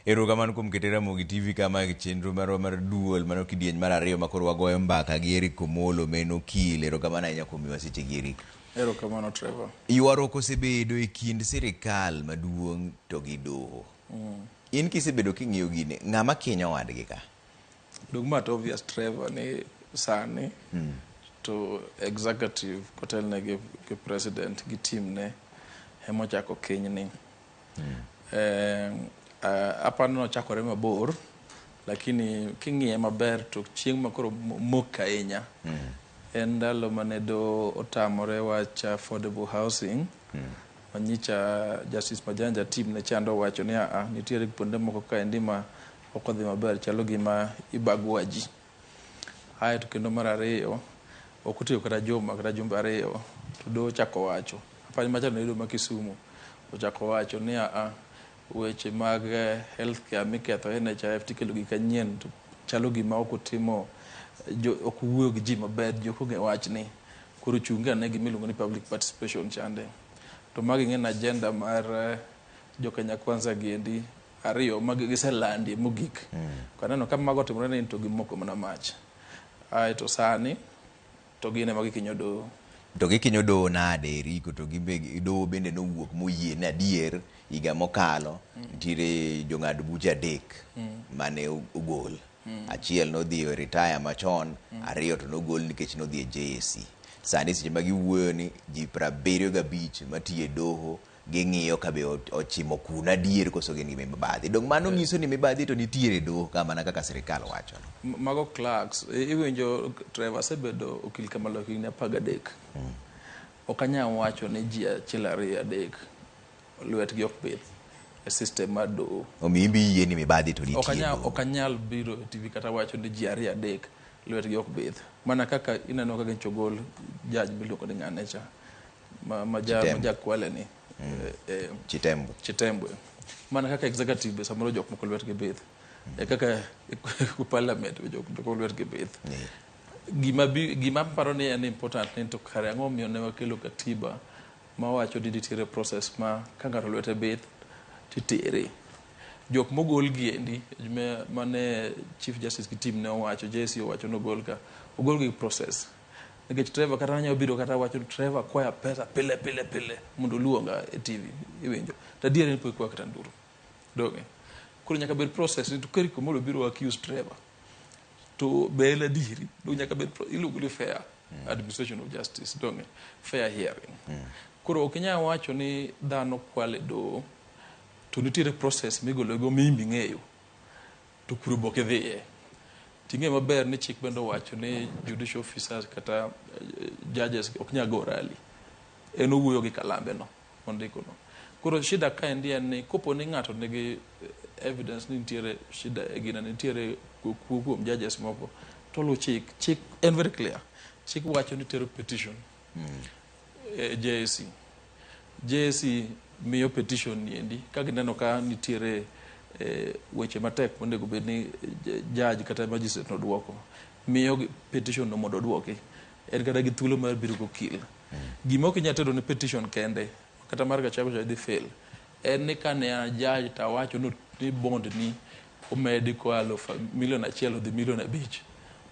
Erokamano kuom kete Ramogi TV kama e chenro marwa mar duol mano kidieny mar ariyo ma koro wagoyo mbaka gi Eric Omolo ma en okil. Erokamano ahinya kuom miwa seche gi Eric. Erokamano Trevor. Ywaruok osebedo e kind sirikal maduong' to gi doho. In kisebedo king'iyo gini, ng'ama kinyo wadgi ka? Dong ma to obvious Trevor ni sani to executive kotelne gi president gi team ne emochako kinyni. Aparo ni nochakore mabor lakini king'iye maber to chieng' ma koro mok ahinya en ndalo mane do otamore wach affordable housing manyicha Justice Majanja team ne chando wacho ni aa nitiere kuonde moko kaendi ma ok odhi maber chalo gima ibagua ji. Aeto kendo mar ariyo ok otiyo kata juma kata jumbe ariyo to doho ochako wacho apani macha noyudo ma Kisumu ochako wacho ni aa weche mag healthcare miketho NHIF tikelo gi kanyien to chalo gima ok otimo ok owuoyo gi ji maber ji ok ong'e wachni koro chungi ane gima iluongo ni public participation chande to magi ing'e agenda mar jo Kenya Kwanza giendi ariyo ma giselandie mogik. Kaneno ka mago otimore ni to gimoko mana mach. Aeto sani to gin ema gikinyo doho. To gikinyo doho nade Eriko to gimbe doho bende nowuok moyie ni adier higa mokalo nitiere jong'ad buche adek mane ogol. Achiel nodhi e retire machon, ariyo to nogol nikech nodhi e JSC. Sani seche ma giwuoyo ni ji 75 matiyo e doho ging'iyo ka be ochimo kuno adier koso gin gi mibadhi. Dong mano nyiso ni mibadhi to nitiere e doho ka mana kaka sirikal wacho. Mago clerks, iwinjo Trevor asebedo okil kamalo higni 13. Ok anyal wacho ni ji achiel ariyo adek lwetgi ok bith e system mar doho. Omiyo in be iyie ni mibadhi to nitie. Ok anyal biro e TV kata wacho ni ji ariyo adek lwetgi ok bith. Mana kaka ineno ka gincho gol judge miluongo ni ng'ane cha ma Kwale ni. Chitembwe. Chitembwe. Mana kaka executive be samoro jok moko lwetgi bith. E kaka parliament be jok moko lwetgi bith. Gima paro ni en important ni to kare ang'o omiyo ne wakelo katiba ma wacho ni nitiere process ma ka ng'ato lwete bith titere. Jok mogol gi endi mane Chief Justice gi team ne owacho, JSC owacho nogol ka, ogol gi process. Nikech Trevor kata anyalo biro kata wacho Trevor kwaya pesa pile pile pile mondo oluonga e TV iwinjo. To adier en pok ikwaya kata nduru. Donge? Koro nyaka bed process ni to ka Eric Omolo biro accuse Trevor to be en adieri donge nyaka bed iluongo ni fair administration of justice donge fair hearing. Koro ok inyal wacho ni dhano kwalo e doho to nitiere process migologo ma in be ing'eyo to kuro be ok idhiye. Ting'e maber ni chik bende owacho ni judicial officers kata judges ok nyal go rally. En owuoyo gi kalambe no mondiko no. Koro shida kaendi en ni kopo ni ng'ato nigi evidence ni nitiere shida e gina nitiere kuo kuom judges moko to oluw chik. Chik en very clear. Chik wacho ni tero petition e JSC. JSC miyo petition ni endi ka gineno ka nitiere weche matek monego bed ni judge kata magistrate no duoko. Miyo petition no mondo oduoki. En kata gi thuolo mar biro gokil. Gima ok inyal tero ne petition kende kata mar Gachagua cha dhi fail en ni kane an judge to awacho ni bond ni omedi koa milion 1 odhi milion 5.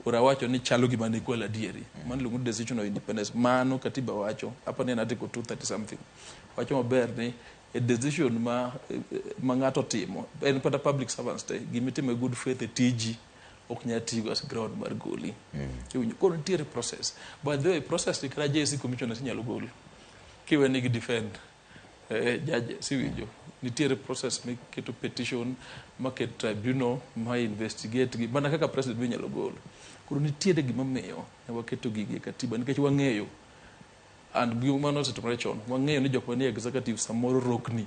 Ora wacho ni chalo gima ne ikwalo adieri. Mano iluongo ni decision of independence. Mano katiba wacho, apani en article 230 something. Wacho maber ni e decision ma ng'ato timo, en kata public servants te, gimitimo e good faith e tiji ok nyal tigo as ground mar goli. Iwinjo? Koro nitiere process. By the way, process ni kata JSC commissioners inyalo gol. Kiwe ni gi defend judges, iwinjo? Nitiere process miketo petition, maket tribunal, ma investigate gi, mana kaka president be inyalo gol. Koro nitiere gimomiyo ne waketo gigi e katiba, nikech wang'eyo, and gima nosetimore chon, wang'eyo ni jok manie executive samoro rokni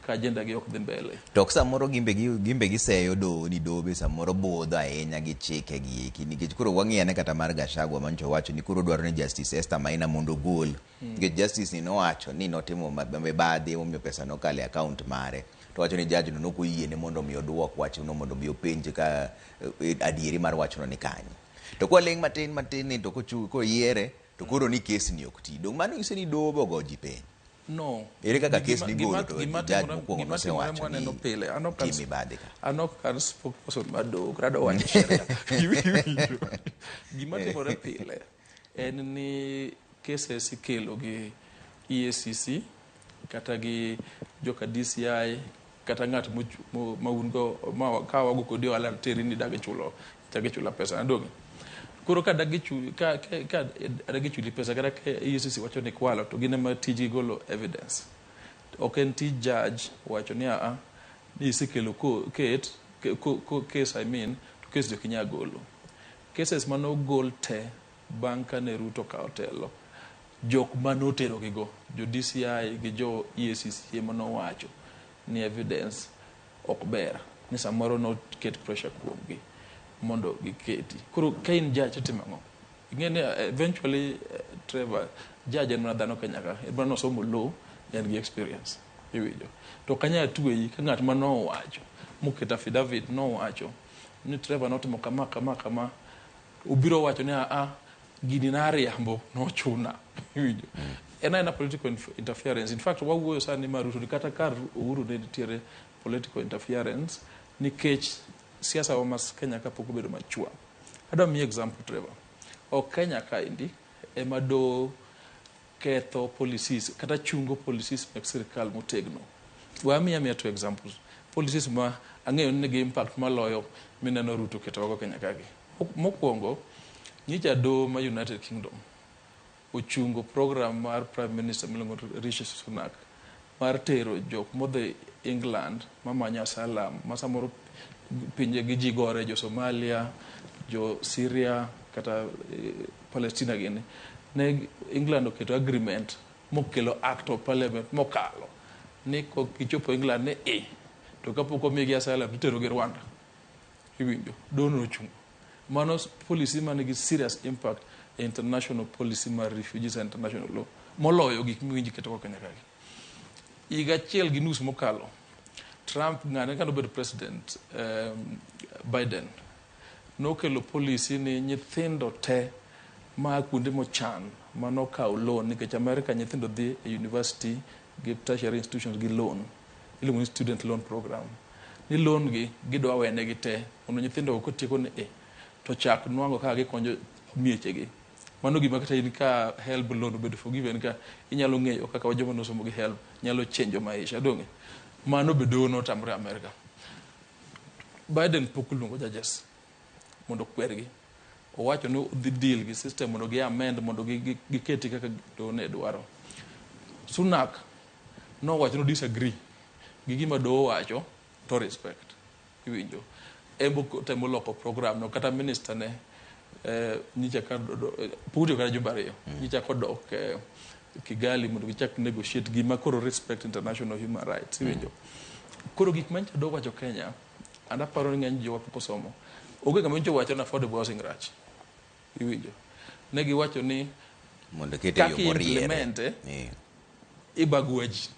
ka agenda gi ok dhi mbele. To ok samoro gimbe giseyo doho ni doho be samoro budho ahinya gi chike gi eki, nikech koro wang'iyo ane kata mar Gachagua manyocha owacho ni koro dwaro ni Justice Esther Maina mondo ogol. Nikech Justice ni nowacho ni notimo mibadhi emomiyo pesa nokalo e account mare. To wacho ni judge no nokoyiene mondo mi oduok wachno mondo mi openj ka adieri mar wachno ni kanye. To kwaling' matin matin ni to koyiere to koro ni kes ni ok ti. Dong' mano nyiso ni doho be ogo ji piny. No. Ere kaka kes ni golo to judge mokwongo Gima timore nosewacho ni mwaneno pile. An ok an tim mibadhi ka. An ok an spokesperson mar doho, kata adwa wacho sheria. Gima timore pile en ni cases ikelo gi EACC kata gi joka DCI kata ng'at ma un go, ma ka wago kodi ohala teri ni dagi chulo, dagi chula pesa, adonge. Koro ka dagi chu-, ka, ka, ka dagi chuli pesa kata ka EACC wacho ni kwalo to gin ema tijgi golo evidence. Ok en tij judge wacho ni a ni isekelo ko, ket, ke, ko, ko, case I mean, to case ok inyal golo. Cases mane ogol te bang' kane Ruto okawo telo, jok mane oterogigo, jo DCI gi jo EACC ema nowacho ni evidence ok ber, ni samoro noket pressure kuomgi mondo giketi. Koro ka in judge itimo ang'o? Ing'e ni eventually, Trevor, judge en mana dhano Kenya ka, en mana nosomo law, en gi experience, iwinjo. To ok anyal tweyi ka ng'at ma nowacho, moketo affidavit nowacho ni Trevor notimo kama, kama, kama, obiro wacho ni a gini nariambo, nochuna, iwinjo. En aena political interference. In fact, wawuoyo sani mar Ruto ni kata kar Uhuru ne nitiere political interference nikech siasa wa mas Kenya kapok obedo machua. Adwa miyi example, Trevor. Ok Kenya kaendi ema do ketho policies kata chungo policies mag sirikal motegno. We amiya miya two examples. Policies ma ang'eyo ni nigi impact maloyo mineno Ruto ketowago Kenya kagi. Mokwongo, nyicha doho ma United Kingdom ochungo program mar Prime Minister miluongo ni Rishi Sunak mar tero jok modhi England mamanyo asylum ma samoro pinje gi ji gore, jo Somalia, jo Syria kata Palestina gini. Ne England oketo agreement mokelo act of parliament mokalo ni gichopo England ni to kapok omigi asylum itero gi Rwanda. Iwinjo, doho nochungo. Mano policy manigi serious impact e international policy mar refugees and international law moloyo gik miwinjo iketo Kenya kagi. Higa 1.5 mokalo, Trump ng'ane kane obedo president, Biden nokelo policy ni nyithindo te ma kuonde mochan manokawo loan, nikech America nyithindo dhi e university gi tertiary institutions gi loan, iluongo ni student loan program, ni loan gi gidwa wenegi te mondo nyithindo kotieko ni to chak nwang'o kaka gikonyo miechegi. Mano gima kata in ka HELB loan obedo forgiven ka inyalo ng'eyo kaka joma nosomo gi HELB nyalo chenjo maisha, donge? Mano be doho notamore America. Biden pok oluongo judges mondo okwergi. Owacho ni odhi deal gi system mondo gi amend mondo giketi kaka doho ne dwaro. Sunak nowacho no disagree gi gima doho wacho to respect. Iwinjo. Embo temo loko program no kata minister ne nyicha ka pok otiyo kata jumbe ariyo. Nyicha kodok Kigali mondo gichak negotiate gima koro respect international human rights. Iwinjo. Koro gik manyicha doho wacho Kenya, and aparo ni ng'eny jowa pok osomo. Onge ng'ama nyocha owacho ni affordable housing rach. Iwinjo. Ne giwacho ni Mondo kete e yo kaka moriere. implement ibagua ji.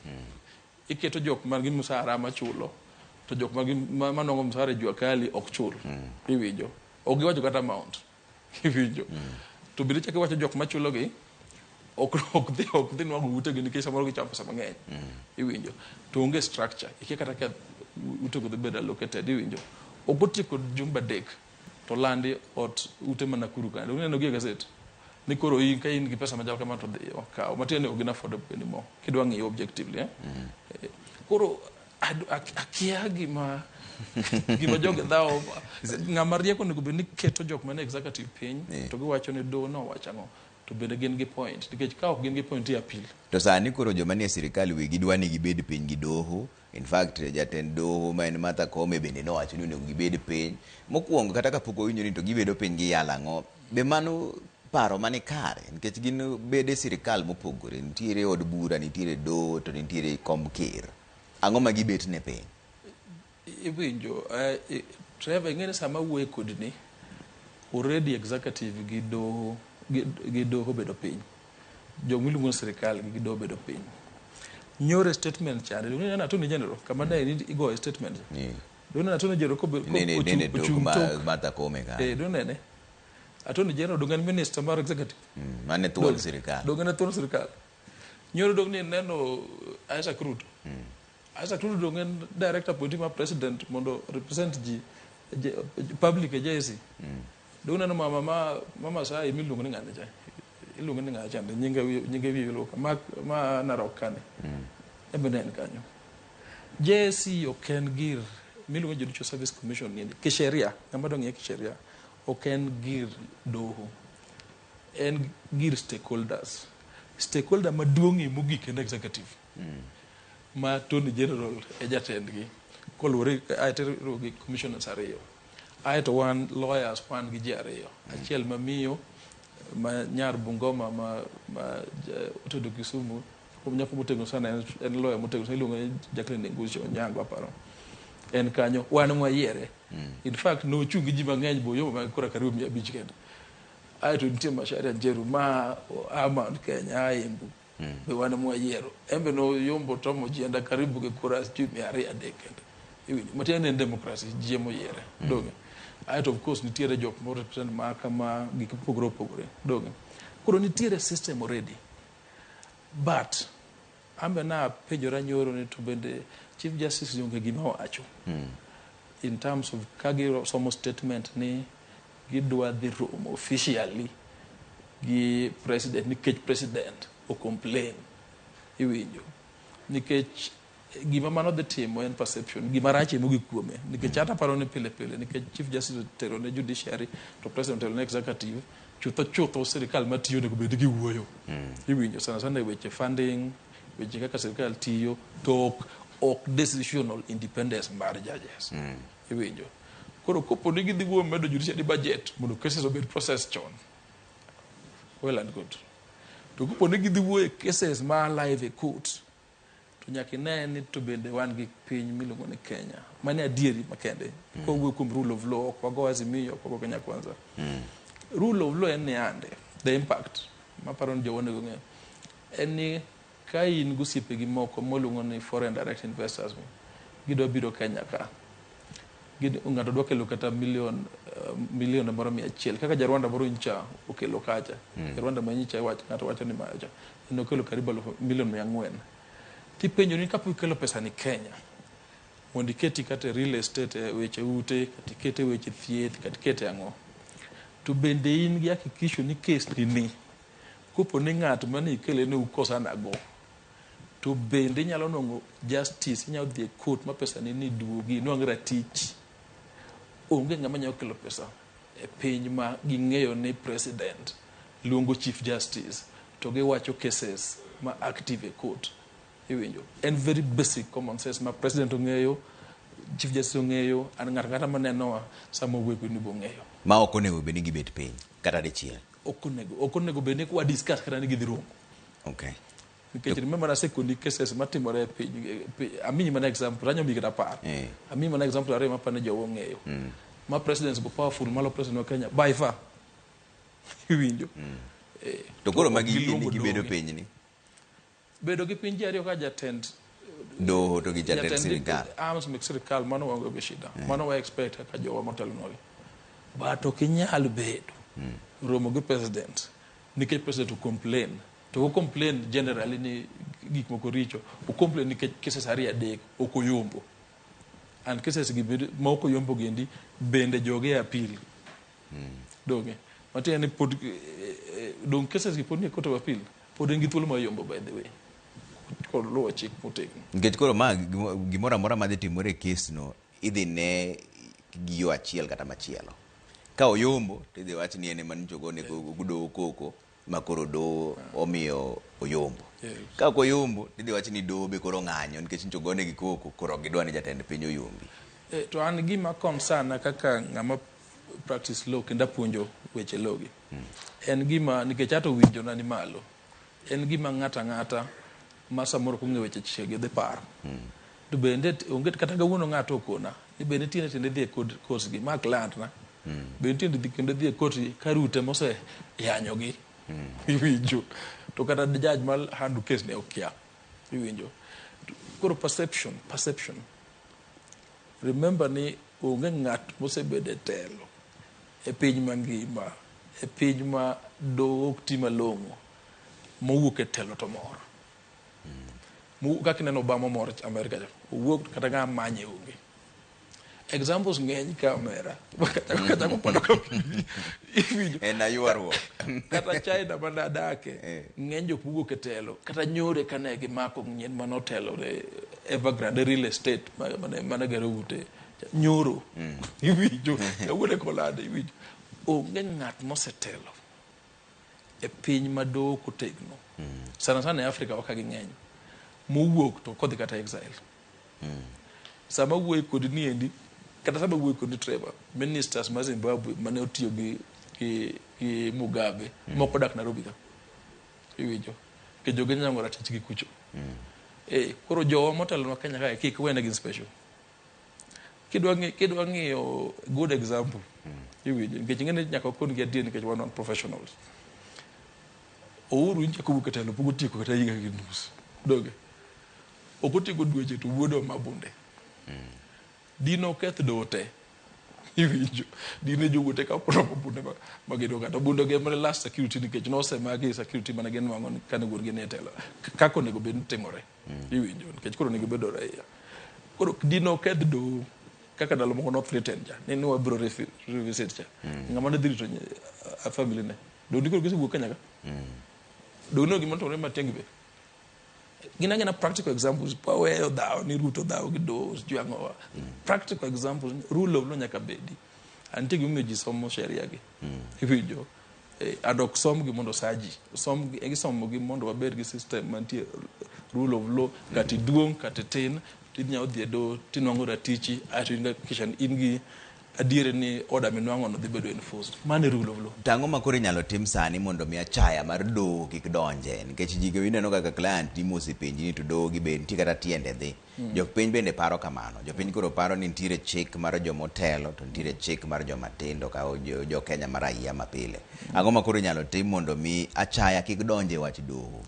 Iketo jok man gi msara machulo to jok man gi manwang'o msara e jua kali ok chul. Iwinjo. Ok giwacho kata amount. Iwinjo. To bende ichako iwacho jok machulo gi ok dhi nwang'o utegi nikech samoro gichamo pesa mang'eny. Iwinjo. To onge structure. Ikia kata ka utego dhi bedo allocated. Iwinjo. Ok otieko jumbe adek to landi ot ute ma Nakuru kanyo. Uneno gi e gaset. Ni koro in ka in gi pesa machal kama to dhi okaw. Matiende ni ok gin affordable anymore. Kidwa ng'iyo objectively. Eh? Koro akia gima jogi dhawo. Ng'ama riek onego bed ni keto jok mane executive piny to giwacho ni doho nowacho ang'o to bende gin gi point nikech ka ok gin gi point i appeal. To sani koro joma nie sirikal wegi dwa ni gibed piny gi doho. In fact, jatend doho ma en Martha Koome bende nowacho ni onego gibed piny. Mokwongo kata kapok wawinjo ni to gibedo piny giyalo ang'o, be mano paro mani kare nikech gin bede sirikal mopogore. Nitiere od bura, nitiere doho, to nitiere kom ker. Ang'o ma gibet ne piny? Iwinjo, Trevor, ing'e ni sama awuoyo kodi ni, already executive gi doho gi doho bedo piny. Jok miluongo ni sirikal gi doho bedo piny. Nyore statement chande, donge ineno Attorney General kama ne igoye statement. Donge ineno Attorney General Nene tok ochung' tok. Martha Koome ka. Donge inene? Attorney General donge en minister mar executive. Mane thuon sirikal. Donge en thuon sirikal. Nyoro donge ni ineno Isaac Ruto. Isaac Ruto donge en direct appointee mar president mondo represent ji public e JSC. Donge ineno mama ma Masai miluongo ni ng'ane cha. Iluongo ni ng'a chande nyinge wiye iluongo ma Narok kani. En bende en kanyo. JSC ok en gir miluongo Judicial Service Commission ni kisheria, ng'ama dwa ng'iye kisheria ok en gir doho. En gir stakeholders. Stakeholder maduong'ie mogik en executive. Ma Attorney General e jatendgi koluwore aeto iriwo gi commissioners ariyo. Aeto wan lawyers wan gi ji ariyo. Achiel ma miyo ma nyar Bungoma ma otedo Kisumu, nyako motegno sana en lawyer motegno sana iluongo ni Jacqueline Ngushi Onyango aparo. En kanyo wan mwayiere. In fact nochung' gi ji mang'eny boyombo ma koro karibu 500 kende. Aeto nitie Macharia Njeru ma a Mount Kenya a Embu. Be wan mwayiero. En be noyombo tomo ji enda karibu gi kura sijui 200 300 kende. Iwinjo. Matiende en democracy ji emoyiere. Donge. Aeto of course nitiere jok mo represent mahakama gik mopogore opogore. Donge. Koro nitiere system already. But ambe na penjora nyoro ni to bende Chief Justice onge gima owacho. In terms of ka gisomo statement ni gidwa dhi romo officially gi president nikech president o complain. Iwinjo. Nikech gima mano dhi timo en perception gima rach mogik kuome nikech ata paro ni pile pile nikech Chief Justice otero ne judiciary to president otero ne executive chutho chutho sirikal matiyo onego bed gi wuoyo. Iwinjo sana sana e weche funding, weche kaka sirikal tiyo to ok decisional independence mar judges. Iwinjo. Koro kopo ni gidhi wuoyo medo judiciary budget mondo cases obed processed chon. Well and good. To kopo ni gidhi wuoyo e cases ma live e court to nyaka ine ni to bende wan gi piny miluongo ni Kenya. Mano adieri makende. Kowuoyo kuom rule of law, ok wago Azimio, ok wago Kenya Kwanza. Rule of law en ni ande, the impact, maparo ni jowa onego ng'e, en ni ka in gi osiepegi moko moluongo ni foreign direct investors, gidwa biro Kenya ka. Ng'ato dwa kelo kata milion moro 100 kaka ja Rwanda moro nyicha okelo kacha. Ja Rwanda ma nyicha ng'ato wacho ni macha. En okelo karibu milion 400. Tipenjo ni kapok ikelo pesa ni Kenya, mondo iketi kata e real estate, e weche ute, kata ikete weche thieth, kata ikete ang'o. To bende in gi hakikisho ni case ni kopo ni ng'at mane ikele ne ukosana go, to bende inyalo nwang'o justice, inyalo dhi e court ma pesa ni duogi, inwang' ratich. Onge ng'ama nyalo kelo pesa e piny ma ging'eyo ni president luongo chief justice to giwacho cases ma active e court. Iwinjo? En very basic common sense ma president ong'eyo, chief justice ong'eyo, an ng'ato ang'ata manenowa sama owuoyo kod be ong'eyo. Ma ok onego bed ni gibet piny kata dichiel. Ok onego, ok onego bed ni wa discuss kata ni gidhi romo. Okay. Nikech remember nasekoni cases matimore e piny, amiyi mana example, anyo miyi kata 10. Amiyi mana example ariyo mapani jowa ong'eyo. Ma presidents go powerful malo president wa Kenya by far. Iwinjo? To koro ok magi yie ni giluongo gibedo doho. piny ni. Bedo gi piny ji ariyo ka jatend Doho to gi jatend sirikal. Arms mek sirikal mano waonge go shida. Mano wa expect kaka jowa motelonwagi. But ok inyal bedo romo gi president nikech president o complain. To o complain generally ni gik moko richo. O complain nikech cases ariyo adek ok oyombo. And cases gi bende ma ok oyombo gendi bende joge e appeal. Donge? Matiende ni pod dong cases gi pod nie court of appeal. Pod en gi thuolo mar yombo by the way. Kod luwo chik motegno. Nikech koro ma gimoro amora madhi timore e kes no idhi ne gi yo achiel kata machielo. Ka oyombo to idhi wach ni en ema nyocha ogone doho koko ma koro doho omiyo oyombo. Ka ok oyombo to idhi wach ni doho be koro ng'anyo nikech nyocha ogone gi koko koro ok gidwa ni jatend piny oyombi. To an gima concern kaka ng'ama practice law kendo apuonjo weche law gi. En gima nikech ato winjo na ni malo. En gima ng'ato ang'ata ma samoro ok ong'eyo weche chike dhi paro. To bende onge kata kawuono ng'ato okona ni bende tiende tiende dhi e court gi ma client na. Bende tiende dhi kendo dhi e court gi ka rute mose yanyogi. Iwinjo. To kata judge ma handle case ne okia. Iwinjo. Koro perception, perception. Remember ni onge ng'at mosebedo e telo e piny mangima, e piny ma doho ok ti malong'o, mowuok e telo to mor. Kaka ineno Obama mor Amerika cha, owuok kata ng'ama manye onge. Examples ng'eny ka omera. Kata kopando ka iwinjo. En aywaruok. Kata China mane adake, ng'eny jok mowuok e telo, kata nyore kane gimako nyien manotelo ne Evergrande real estate mane gero ute. Nyoro. Iwinjo. Kawuono kolande iwinjo. Onge ng'at mosetelo e piny ma doho ok otegno. Sana sana e Afrika wa ka ging'eny. Mowuok to kodhi kata exile. Sama wuoyo kodi niendi, kata sama wuoyo kodi Trevor, ministers ma Zimbabwe mane otiyo gi Mugabe, moko dak Nairobi ka. Iwinjo. Nikech jogi nyango ratich gi kucho. Koro jowa motelonwa Kenya kae kik wene gin special. Kidwa ng'iyo good example, iwinjo, nikech ing'e ni nyaka wakon gi adier nikech wan wan professionals. Uhuru nyocha kowuok e telo pok otieko kata higa gi nus. Donge? Ok otieko dweche to wuode oma bunde. Dine oketh doho te. Iwinjo. Dine jowuoth te ka romo bunde ma gin go kata bunde go ema ne last security nikech nosemagi security mane ginwang'o kane wuon gi nie telo. Kaka onego bed ni timore. Iwinjo. Nikech koro onego bedo raia. Koro dine oketh doho kaka ndalo moko no threaten cha ni wabiro revisit cha. Ng'ama ne dhi rito family ne. Donge koro gisewuok Kenya ka? Donge gima notimore Matiang'i be? Gin agina practical examples waweyo dhawo ni Ruto dhawo gi doho sijui ang'owa. Practical examples rule of law nyaka bedi. Nitie gimomiyo ji somo sheria gi. Iwinjo. And ok somgi mondo osa ji. Somgi, gisomo gi mondo wabed gi system mantie rule of law. Kata iduong' kata itin, tinyalo dhi e doho tinwang'o ratichi aeto in hakikisha ni in gi adieri ni order minwang'o no dhi bedo enforced. Mano e rule of law. To ang'o ma koro inyalo tim sani mondo mi achaya mar doho kik donje? Nikech ji ineno kaka client ni mosepenji ni to doho gi be nitie kata tiende dhi. Jopiny bende paro kamano. Jopiny koro paro ni nitiere chik mar jomotelo to nitiere chik mar joma tindo ka jo Kenya ma raia mapile. Ang'o ma koro inyalo tim mondo mi achaya kik donje e wach doho?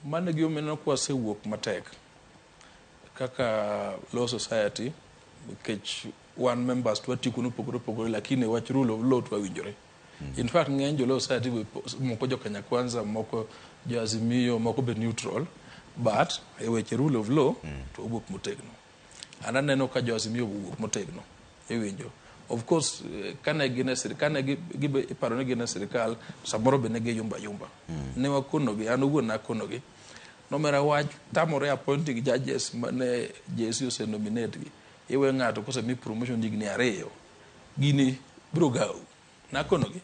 Mano e gimomiyo ineno ka wasewuok matek kaka law society nikech wan members to watiyo kuonde mopogore opogore lakini wach rule of law to wawinjore. In fact ng'eny jo law society be moko jo Kenya Kwanza, moko jo Azimio, moko be neutral but e weche rule of law to wawuok motegno. An aneno ka jo Azimio owuok motegno. Iwinjo. Of course kane gin e sirikal, kane gibe iparo ni gin e sirikal, samoro be ne giyumba yumba. Ne wakonogi, an owuon nakonogi. Nomera wach tamore appointing judges mane JSC ose nominate gi. Iwe ng'ato kosemi promotion higni 2. Gini biro gaw. Nakonogi.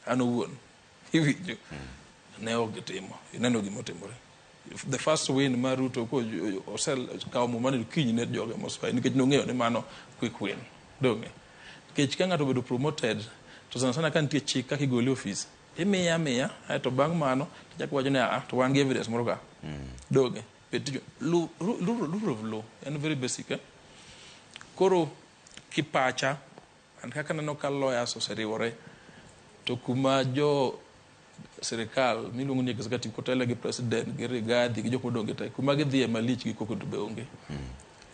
An owuon. Iwinjo. Ne ok gitimo. Ineno gima otimore. The first win mar Ruto ko osekawo muma ni kiny ne joge mosfai nikech nong'eyo ni mano quick win. Donge? Nikech ka ng'ato obedo promoted to sana sana ka nitie chik kaka igole e ofis imiye amiya aeto bang' mano tichako wacho ni aa to wan gi evidence moro ka. Donge? Petition. Rule of law en very basic eh? Koro kipacha an kaka aneno ka lawyers oseriwore to kuma jo sirikal miluongo ni executive kotele gi president gi Rigathi gi jok modong' te kuma gidhiye malich gi koko to be onge.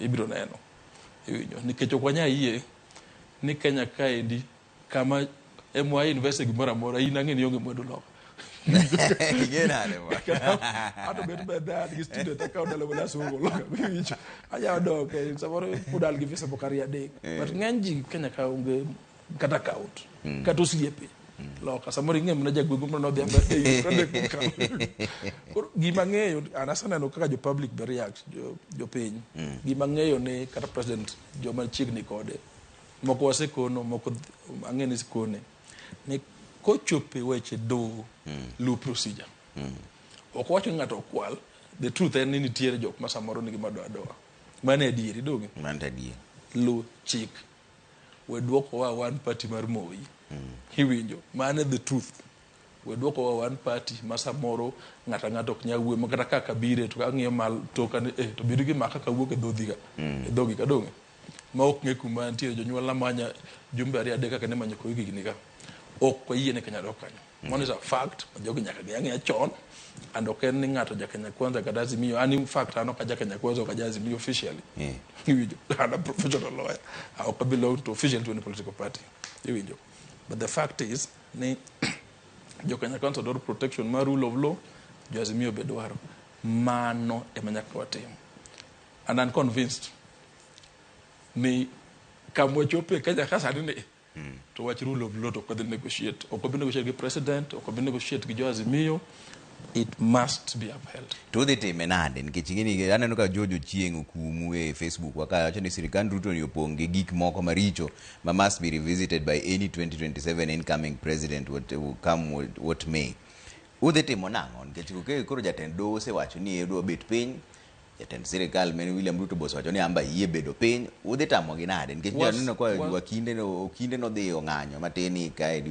Ibiro neno. Iwinjo. Nikech ok wanyal yie ni Kenya kaendi kama ema invest e gimoro amora in ang'e ni ionge mwandu loka. Ing'e nade bwana? Ato bet ber an gi student akawo ndalo mana asomo loka iwinjo. Anyalo dok eh, samoro pod an gi visa moko ariyo adek. But ng'eny ji Kenya ka onge kata account kata osiepe loka samoro ing'e mana jagweng'u moro nodhi ambe e yo kode kokalo. Koro gima ang'eyo an aseneno kaka jo public be react jo jopiny. Gima ang'eyo ni kata president joma chiegni kode moko wasekono moko ang'e ni sikone ni kochopo e weche doho luw procedure. Ok wacho ni ng'ato okwal the truth en ni nitiere jok ma samoro nigi madoadoa. Mano e adieri donge? Mano to adier. Luw chik. We duokowa one party mar Moi. Iwinjo? Mano e the truth. We duokowa one party ma samoro ng'ato ang'ata ok nyal wuoyo ma kata kaka bire to ang'iyo mal toka ni eh to bedo gima kaka wuok e dhodhi ka. E dhogi ka donge? Ma ok ng'e kuma nitie jonyuolna manya jumbe ariyo adek kaka ne manyo Koigi gini ka. Ok wayie ni Kenya dok kanyo. Mano is a fact ma jogi nyaka ng'e ang'eya chon and ok en ni ng'ato ja Kenya Kwanza kata Azimio. An in fact an ok a ja Kenya Kwanza ok a ja Azimio officially. Iwinjo? An a professional lawyer. Ok a belong to officially to any political party. Iwinjo? But the fact is ni jo Kenya Kwanza dwaro protection mar rule of law, jo Azimio be dwaro. Mano ema nyaka watim. And I'm convinced ni kama wachope Kenya ka sani ni to wach rule of law to ok wadhi negotiate. Ok wabi negotiate gi president, ok wabi negotiate gi jo Azimio. It must be upheld. To udhi time nade? Nikech ing'eni aneno ka George Ochieng' okumu e Facebook wa ka wacho ni sirikand Ruto ni opong' gi gik moko maricho ma must be revisited by any 2027 incoming president what, come what may. Udhi timo nang'o? Nikech koro jatend doho osewacho ni odwa bet piny, jatend sirikal men William Ruto be osewacho ni amba yie bedo piny. Udhi tamogi nade? Nikech aneno ka wakinde no okinde nodhi ong'anyo matin kae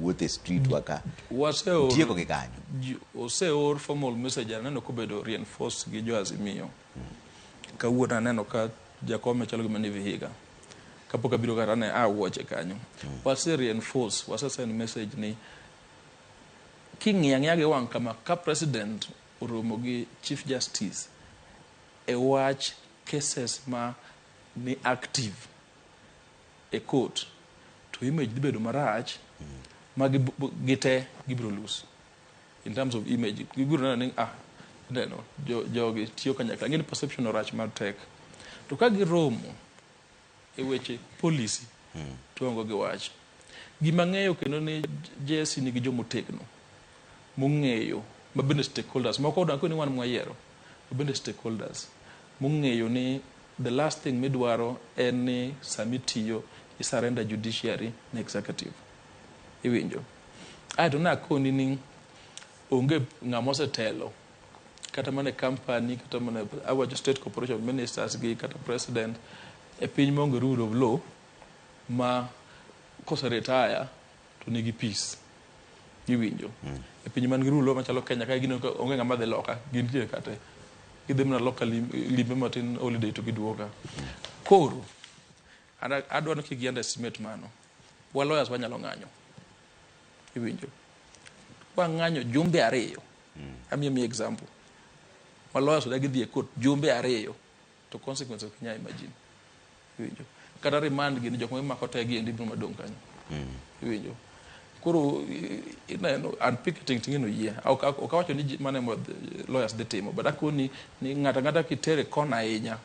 wuotho e street wa ka. Waseoro Tieko gi kanyo. Oseor formal message aneno kobedo reinforced gi jo Azimio. Kawuono aneno ka Jakome chalo gima ni Vihiga. Kapok abiro kata ne awuoche kanyo. Wase reinforce, wase send message ni king'iyo ang'iya gi wang' kama ka president oromo gi chief justice e wach cases ma ni active e court to image dhi bedo marach ma gite gibiro lose in terms of image gibiro neno ni ah neno jogi tiyo kanyakla ng'eni perception orach matek to ka giromo e weche policy to onge gi wach gima ng'eyo kendo ni JSC nigi jomotegno mong'eyo ma bende stakeholders moko odang' ni wan mwayiero ma bende stakeholders mong'eyo ni the last thing midwaro en ni sami tiyo i surrender judiciary ne executive iwinjo aeto nakoni ni onge ng'ama osetelo kata mana e company kata mana awacho state corporation ministers gi kata president e piny maonge rule of law ma kose retire to nigi peace iwinjo e piny man gi rule of law machalo Kenya ka gineno ka onge ng'ama dhi loka gintie kate gidhi mana loka limbe matin holiday to giduogo ka koro adwa ni kik gi underestimate mano wa lawyers wanyalo ng'anyo iwinjo wang'anyo jumbe ariyo amiyo mi example ma lawyers odagi dhi e court jumbe ariyo to consequences ok inyal imagine iwinjo kata remand gini jok ma imako te gi endi biro madong' kanyo iwinjo koro ineno and picketing ting'eno yie ok awacho ni mano ema lawyers dhi timo but akoni ni ng'ato ang'ata kitere kona ahinya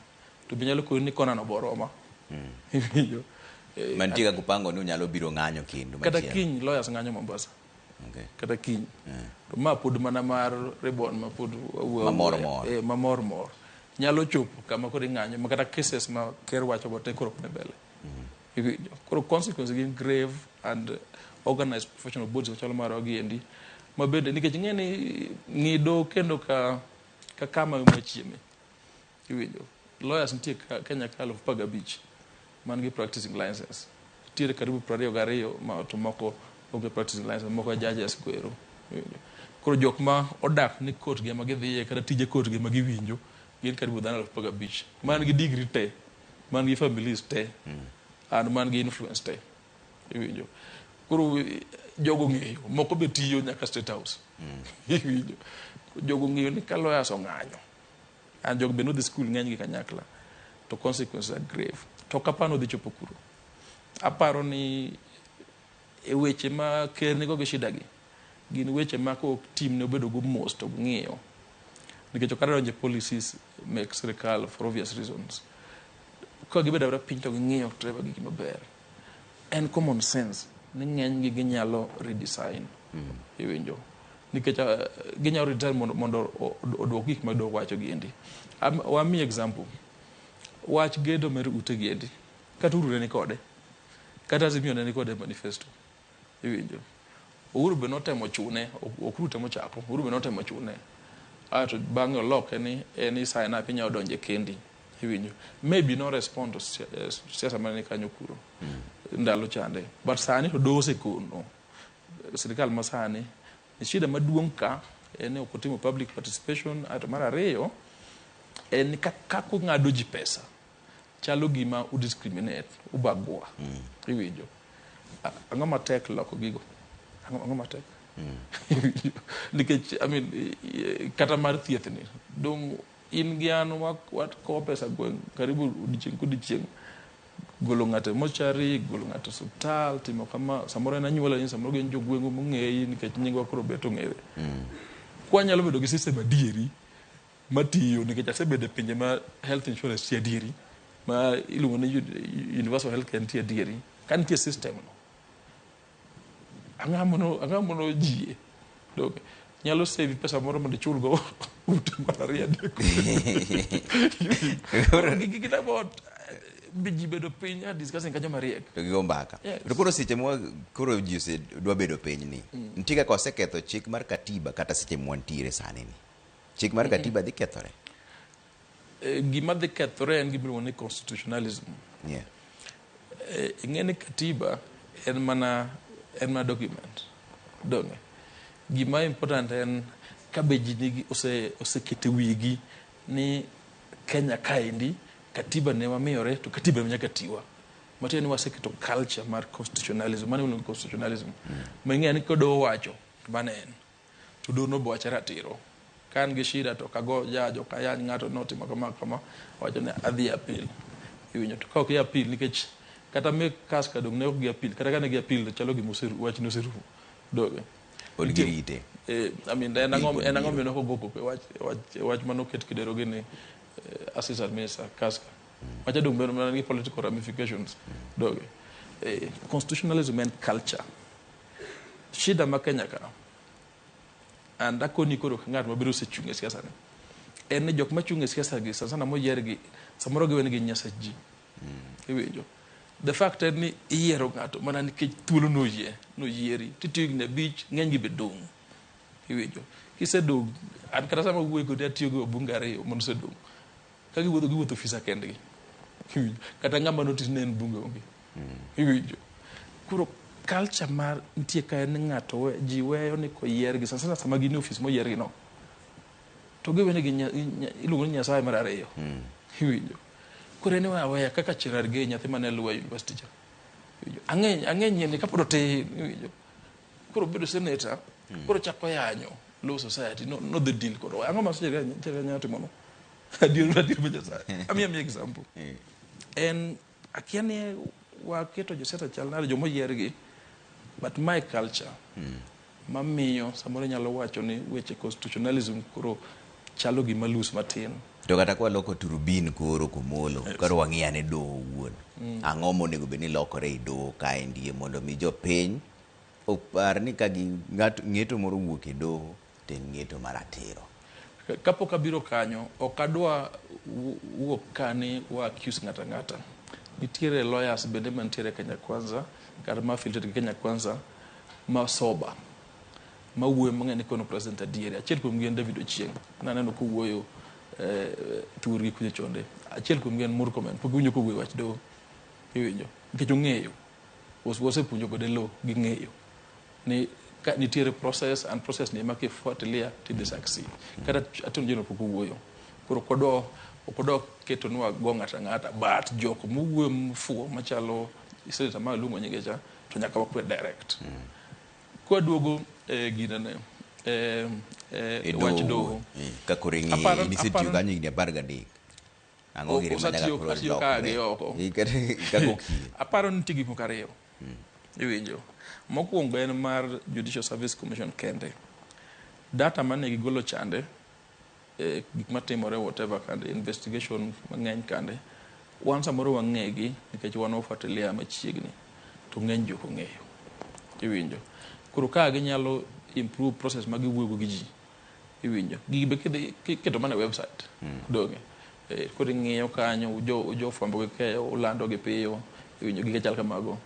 to be nyalo koni ni kona no boroma iwinjo. Mantie kaka upango ni unyalo biro ng'anyo kendo kata machielo. Kiny lawyers ng'anyo Mombasa. Kata kiny to ma pod mana mar ribbon ma pod wawuoyo Mamor awuoya. mor. Mamor mor nyalo chopo kama koro ing'anyo ma kata cases ma ker wacho go te koro ok ni mbele. Iwinjo koro consequences gin grave and organized professional bodies machalo marwa gi endi ma bende nikech ing'e ni ng'ido kendo ka Kaka machieme. Iwinjo. Lawyers nitie Kenya ka 15,000 man gi practicing license. Nitiere karibu 22 ma to moko onge practicing license, moko judges kwero. Iwinjo. Koro jok ma odak ni court gi ema gidhiye kata tije court gi ema giwinjo gin karibu dhano 15,000 man gi degree te, man gi families te, and man gi influence te. Iwinjo. Koro jogo ng'eyo, moko be tiyo nyaka State House. Iwinjo. Jogo ng'eyo ni ka lawyers ong'anyo, and jogo be nodhi school ng'eny gi kanyakla, to consequences are grave. To ok aparo ni odhi chopo kuro. Aparo ni e weche ma ker nigo gi shida gi, gin weche ma kok tim ne obedo go mos to ng'iyo. Nikech ok adwa donjo e policies mek sirikal for obvious reasons. Ka gibedo abeda piny to ging'iyo Trevor gigi maber. En common sense ni ng'eny gi ginyalo redesign. Iwinjo. Nikech ginyalo redesign mondo oduok gik ma doho wacho giendi. Wamiyi example. Wach gedo mar ute giendi. Kata Uhuru ne ni kode. Kata Azimio ne ni kode e manifesto. Iwinjo. Uhuru be notemo chune, ok Ruto emochako, Uhuru be notemo chune. Aeto bang'e oloke ni en i sign up inyalo donjo e kendi. Iwinjo. Maybe no respond to siasa mane ni kanyo kuro. Ndalo chande. But sani to doho osekono. Sirikal ma sani shida maduong' ka en ni ok otimo public participation. Aeto mar ariyo en ni kaka ung'ado ji pesa chalo gima u discriminate, ubagua. Iwinjo. Ang'o matek loko gigo? Ang'o matek? Iwinjo. Nikech I mean, kata mar thieth ni dong in gi an wakowo pesa gweng' karibu odiochieng' kodiochieng' golo ng'ato e mochari, golo ng'ato e osiptal, timo kama, samoro en anyuola ni, samoro gin jogweng'u mong'eyi nikech nyingwa koro bet ong'ere. Kwanyalo bedo gi system adieri matiyo nikech asebedo e pinje ma health insurance nitie adieri, ma iluongo ni universal health care nitie adieri. Ka nitie system no, ang'o mono jie? Donge? Nyalo save pesa moro mondo ichul go ute mar ariyo adek. Gigi gin about ji bedo piny a discussing kanyo mariek. To gigo mbaka. Yes. To koro seche mwa koro ji dwa bedo piny ni. Nitie kaka oseketho chik mar katiba kata seche mwantiere sani ni. Chik mar katiba dhi kethore. Gima dhi kethore en gima iluongo ni constitutionalism. Ing'e ni katiba en mana document. Donge? Gima important en ka be ji nigi osekete wigi ni Kenya kaendi katiba ne wamiyore to katiba ema nyaka tiwa. Matiende ni waseketo culture mar constitutionalism. Mano iluongo ni constitutionalism. Ma ing'eyo ni kodoho wacho to mano en. To doho no be wacho ratiro. Ka an gi shida to ok ago judge, ok ayany ng'ato notimo kama kama, wacho ni adhi appeal. Iwinjo to ka ok i appeal nikech kata mek Kaska dong' ne ok gi appeal, kata ka ne gi appeal to chalo gima wach noserumo. Donge? Pod girite. I mean, en ang'o en ang'o miyo ne ok ogo koko e wach manoket Kidero gini assistant minister Kaska. Wacha dong' bedo mana gi political ramifications. Donge? Constitutionalism en culture. Shida ma Kenya ka, and akoni koro ng'at mabiro osechung' e siasa ni, en ni jok machung' e siasa gi, sana sana moyier gi, samoro giwe ni gin nyasach ji. Iwinjo? The fact en ni iyiero ng'ato mana nikech thuolo noyie, noyieri. Titiyo higni 5, ng'eny gi be dong'. Iwinjo? Kisedong', an kata sama awuoyo kodi atiyo gi wabunge 2 manosedong'. Ka giwuotho, giwuotho ofisa kendgi. Iwinjo? Kata ng'ama notice ne en bunge onge. Iwinjo? Koro culture mar nitie ka en ni ng'ato ji weyo ni koyiergi, sana sana sama gin e ofis moyiergi no, to giwe ni gin iluongo ni Nyasaye mar ariyo. Iwinjo? Koro en weya aweya kaka Cherargei nyathi mane luwa e university cha. Iwinjo? Ang'e nyieni kapod otin. Iwinjo? Koro obedo senator, koro chako yanyo Law Society, no dhi deal kod. Ang'o ma Cherargei nyalo timo no? Adier adier ma Nyasaye. Amiyo example. En akia ni waketo josiasa chal nade jomoyier gi, but my culture mamiyo samoro inyalo wacho ni weche constitutionalism koro chalo gima loose matin. To kata kwa loko turubin koro kumolo, koro wang'i ane doho owuon. Ang'o monego bed ni lokore e doho kaendi mondo mi jopiny opar ni ka ng'eto moro owuok e doho to en ng'eto maratiro. Kapok abiro kanyo, ok adwa wuok ka ni wa accuse ng'ato ang'ata. Nitiere lawyers bende mantiere Kenya Kwanza, kata ma affiliated gi Kenya Kwanza, ma sober. Mawuoyo mang'eny ni kono president adieri. Achiel kuom gi en David Ochieng. Naneno kowuoyo thurgi kucho chonde. Achiel kuom gi en Murkomen. Pok iwinjo kowuoyo wach doho. Iwinjo. Nikech ong'eyo. Wasepuonjo kode law ging'eyo. Ni ka nitiere process and process ni ema kifuatilia tidhi succeed. Kata Attorney General pok owuoyo. Koro ok odwa keto ni wago ng'ato ang'ata but jok mowuoyo mofuwo machalo senator ma luongo nyinge cha to nyaka wakwed direct. Kwaduogo e ginene E wach doho. Ka koro ing'iye in isetiyo kanyo higni 13. Ang'o gire ma nyaka koro Osetiyo ka gi oko. Kaka okil. Aparo ni nitie gik moko ariyo. Iwinjo. Mokwongo en mar Judicial Service Commission kende. Data mane gigolo chande, gik matimore whatever kande, investigation mang'eny kande, wan samoro wang'egi nikech wan wafuatilia machiegni to ng'eny ji ok ong'eyo. Iwinjo. Koro ka ginyalo improve process ma giwuoyo go gi ji. Iwinjo. Gigi be kidhi iketo mana e website. Donge. Koro ing'iyo kanyo, jo fwambo gi keyo, ulando gi piyo, iwinjo gige chal kamago.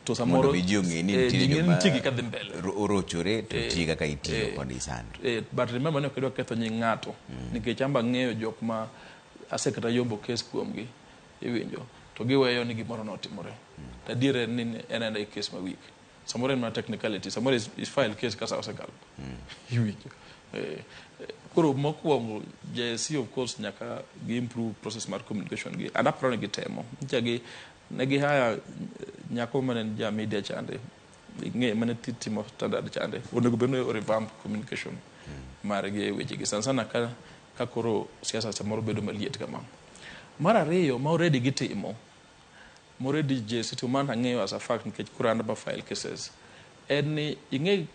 To samoro mondo mi ji ong'e ni nitie ji ng'e ni joma nitie gik kadhi mbele. Orochore to nitie kaka itiyo kod sand. But remember ni ok idwa ketho nying ng'ato nikech amba ng'eyo jok ma asekata yombo kes kuomgi iwinjo to giweyo ni gimoro notimore. To adier en ni en aena e kes ma weak. Samoro en mana technicality, samoro is file case ka sa osekalo. Iwinjo. Koro mokwongo JSC of course nyaka gi improve process mar communication gi. And aparo ni gitemo. Nyicha gi ne gi hire nyako mane en ja media chande. Ing'e mane timo standard chande. Onego bed ni o revamp communication margi e weche gi. Sana sana ka koro siasa samoro bedo maliet kama. Mar ariyo ma already gitimo, ma already JSC timo, mano ang'eyo as a fact nikech koro an ba file cases, en ni ing'e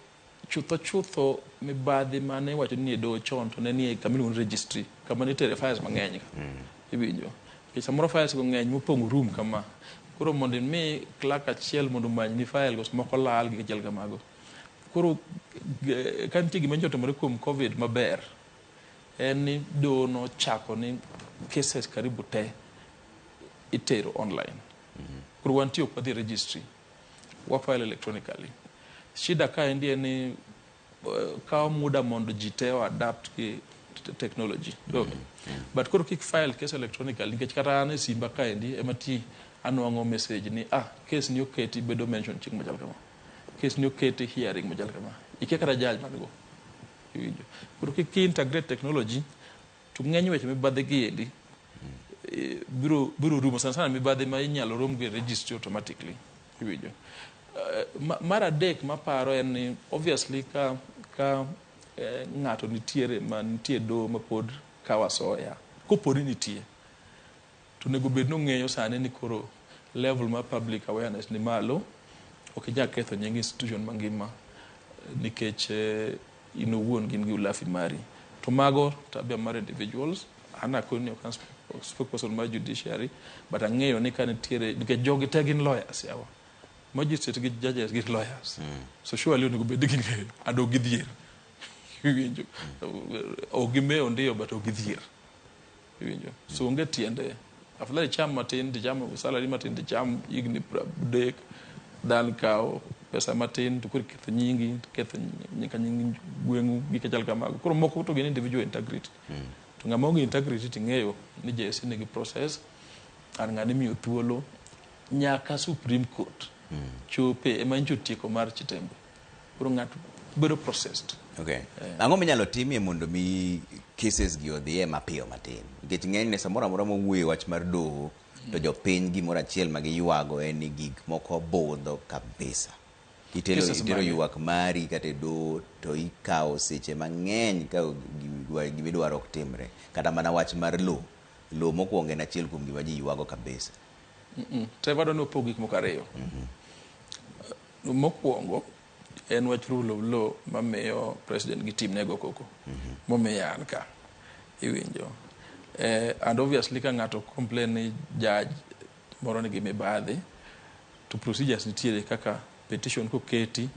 chutho chutho mibadhi mane iwacho ni e doho chon to ne nie kama iluongo ni registry, kama nitere files mang'eny ka. Iwinjo. Nikech samoro files go ng'eny mopong'o room kama. Koro mondo imi clerk achiel mondo omanyni file go moko lal gi chal kamago. Koro ka nitie gima nyocha otimore kuom COVID maber, en ni doho nochako ni cases karibu te itero online. Koro wantie ok wadhi registry, wa file electronically. Shida ka endi en ni kawo muda mondo ji te o adapt gi technology. But koro kik file case electronically nikech kata an e simba kaendi ema ti anwang'o message ni case ni oketi bedo mention chieng' machal kama. Case ni oketi hearing machal kama. Ikia kata judge man go. Iwinjo. Koro kik integrate technology to ng'eny weche mibadhi gi endi biro rumo sana sana mibadhi ma inyalo rom gi registry automatically. Iwinjo. Mar adek maparo en ni obviously ka ng'ato nitiere ma nitie doho ma pod kawo asoya kopo ni nitie to onego bed ni ong'eyo sani ni koro level mar public awareness ni malo ok inyal ketho nying institution mangima nikech in owuon gin gi ulafi mari to mago tabia mar individuals an akoni ok an spokesperson mar judiciary but ang'eyo ni ka nitiere nikech jogi te gin lawyers yawa magistrate gi judges gin lawyers so surely onego bed ni ging'eyo and ok gidhier iwinjo ok gimewo ndiyo but ok gidhier iwinjo so onge tiende afadhali icham matin ticham salary matin ticham higni 30 than kawo pesa matin to koro iketho nyingi iketho nyaka nying gweng'u gik machal kamago koro moko to gin individual integrity to ng'ama onge integrity ting'eyo ni JSC nigi process an ng'ani imiyo thuolo nyaka Supreme Court chope ema nyicho tieko mar Chitembe koro ng'ato bedo processed. Okay. Ang'o minyalo timie mondo mi cases gi odhiye mapiyo matin? Nikech ng'enyne samoro amora mowuoyo e wach mar doho to jopiny gimoro achiel ma giywago en ni gik moko budho kabisa. Itero ywak mari kata e doho to ikawo seche mang'eny ka gimidwaro ok timre. Kata mana wach mar lowo. Lowo mokwongo en achiel kuom gima ji ywago kabisa. Trevor adwa ni wapog gik moko ariyo. Mokwongo en wach rule of law mamiyo president gi team ne go koko. Momiyo an ka. Iwinjo. And obviously ka ng'ato complain ni judge moro nigi mibadhi to procedures nitiere kaka petition koketi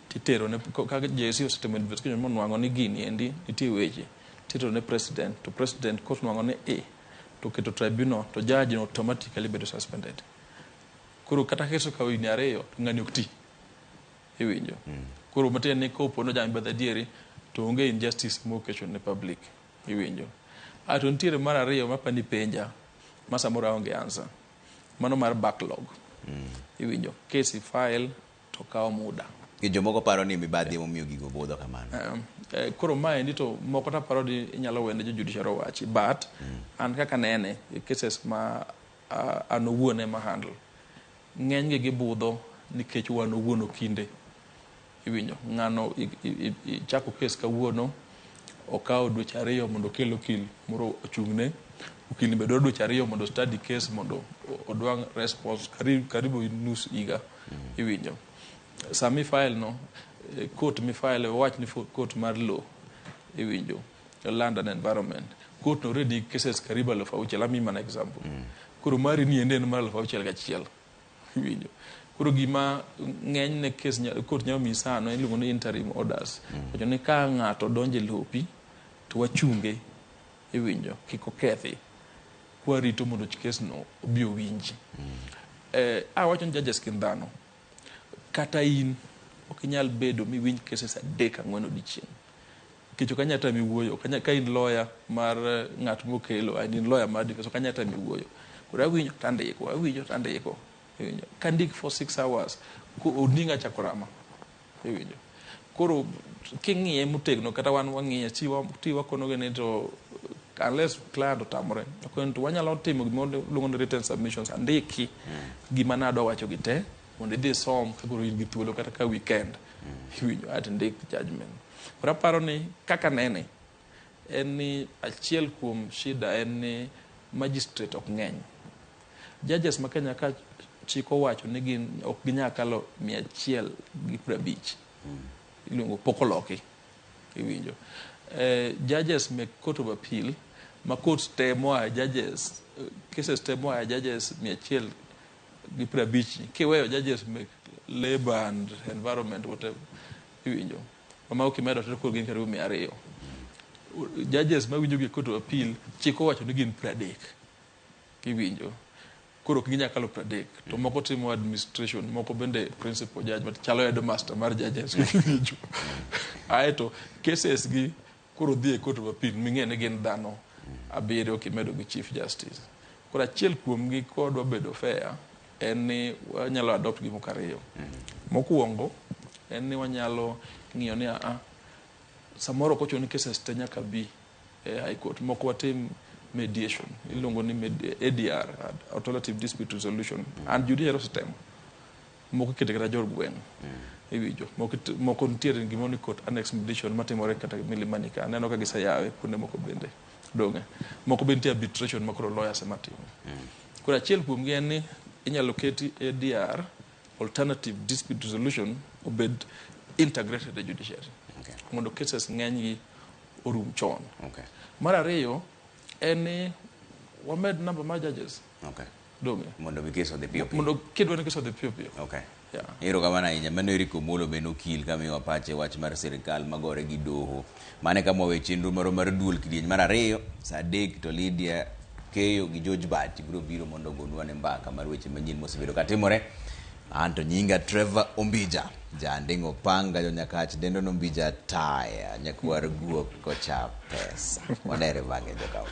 titero ne kaka JSC osetimo investigation monwang'o ni gini endi nitie weche titero ne president to president kosenwang'o ni e to keto tribunal to judge no automatically bedo suspended. Koro kata kes okawo higni 2 to ng'ani ok ti. Iwinjo. Koro matiende ni kopo ni ojami mibadhi adieri to onge injustice mokecho ne public. Iwinjo. Ato nitiere mar ariyo mapani penja ma samoro aonge answer. Mano mar backlog. Iwinjo. Case i file to kawo muda. Jomoko paro ni mibadhi emomiyo gigo budho kamano. Koro maendi to moko taparo ni inyalo wene jo judiciary owachi but an kaka nene e cases ma an owuon ema handle ng'eny gi gibudho nikech wan owuon okinde iwinjo ng'ano ichako case kawuono okawo dweche ariyo mondo okel okil moro ochung'ne okil be dwaro dweche ariyo mondo study case mondo odwang' response karibu nus higa iwinjo sami file no court mi file wawach ni court mar law iwinjo land and environment court no already cases karibu 6,000 amiyi mana example koro mari ni ende en mar 6,001 iwinjo koro gima ng'eny ne case court nyalo miyi sano iluongo ni interim orders wacho ni ka ng'ato donjo e lopi to wachunge iwinjo kik okethi kwarito mondo case no obi owinji awacho ni judges gin dhano kata in ok inyal bedo miwinj cases 3 4 odiochieng' nikech ok anyal tami wuoyo ka in lawyer mar ng'at mokelo and in lawyer mar defense ok anyal tami wuoyo koro awinjo tandiko awinjo tandiko iwinjo kandik for 6 hours onding'a chako rama iwinjo koro king'iye motegno kata wan wang'iye ti wakonogi ni to unless client otamore to wanyalo timo gima iluongo ni written submissions andiki gima nadwa wacho gi te mondo idhi isom ka koro in gi thuolo kata ka weekend iwinjo aeto indik judgment koro aparo ni kaka nene en ni achiel kuom shida en ni magistrate ok ng'eny judges ma Kenya ka chik owacho ni gin ok ginyal kalo 150 iluongo pok oloki iwinjo judges mek court of appeal ma court te moa judges cases te moa judges 150 kiweyo judges mek labor and environment whatever iwinjo ma kimedo to koro gin karibu 200 judges mawinjo gi court of appeal chik owacho ni gin 30 iwinjo koro ok ginyal kalo 30 to moko timo administration moko bende principal judge but chalo headmaster mar judges iwinjo aeto cases gi koro dhi e court of appeal ming'e ni gin dhano 7 kimedo gi chief justice koro achiel kuomgi kodwa bedo fair en ni wanyalo adopt gimoko ariyo mokwongo en ni wanyalo ng'iyo ni samoro ok ochuno ni cases te nyaka bi e high court moko watim mediation iluongo ni ADR alternative dispute resolution and judiciary osetemo moko ikete kata jor gweng' iwinjo moko nitiere gimoro ni court annex mediation matimore kata Milimani ka aneno ka giseyawe kuonde moko bende donge moko be nitie arbitration ma koro lawyers ema timo koro achiel kuomgi en ni inyalo keti ADR alternative dispute resolution obed integrated e judiciary mondo cases ng'eny gi orum chon mar ariyo en ni wamed number mar judges donge mondo mi case odhi piyo piyo mondo kidwa ni case odhi piyo piyo Erokamano ahinya. Mano Eric Omolo ma en okil kamiyowa pache wach mar sirikal magore gi doho. Mano e kama wawe chenro marwa mar duol kidieny mar ariyo. Saa 3 to Lydia Keyo gi George Bati biro biro mondo ogonwa ne mbaka mar weche manyien mosebedo katimore. An to nyinga Trevor Ombija. Janding'o panga jonyakach dendo nombija taya nyakwar guok kocha pesa. Wanere bang'e jokawa.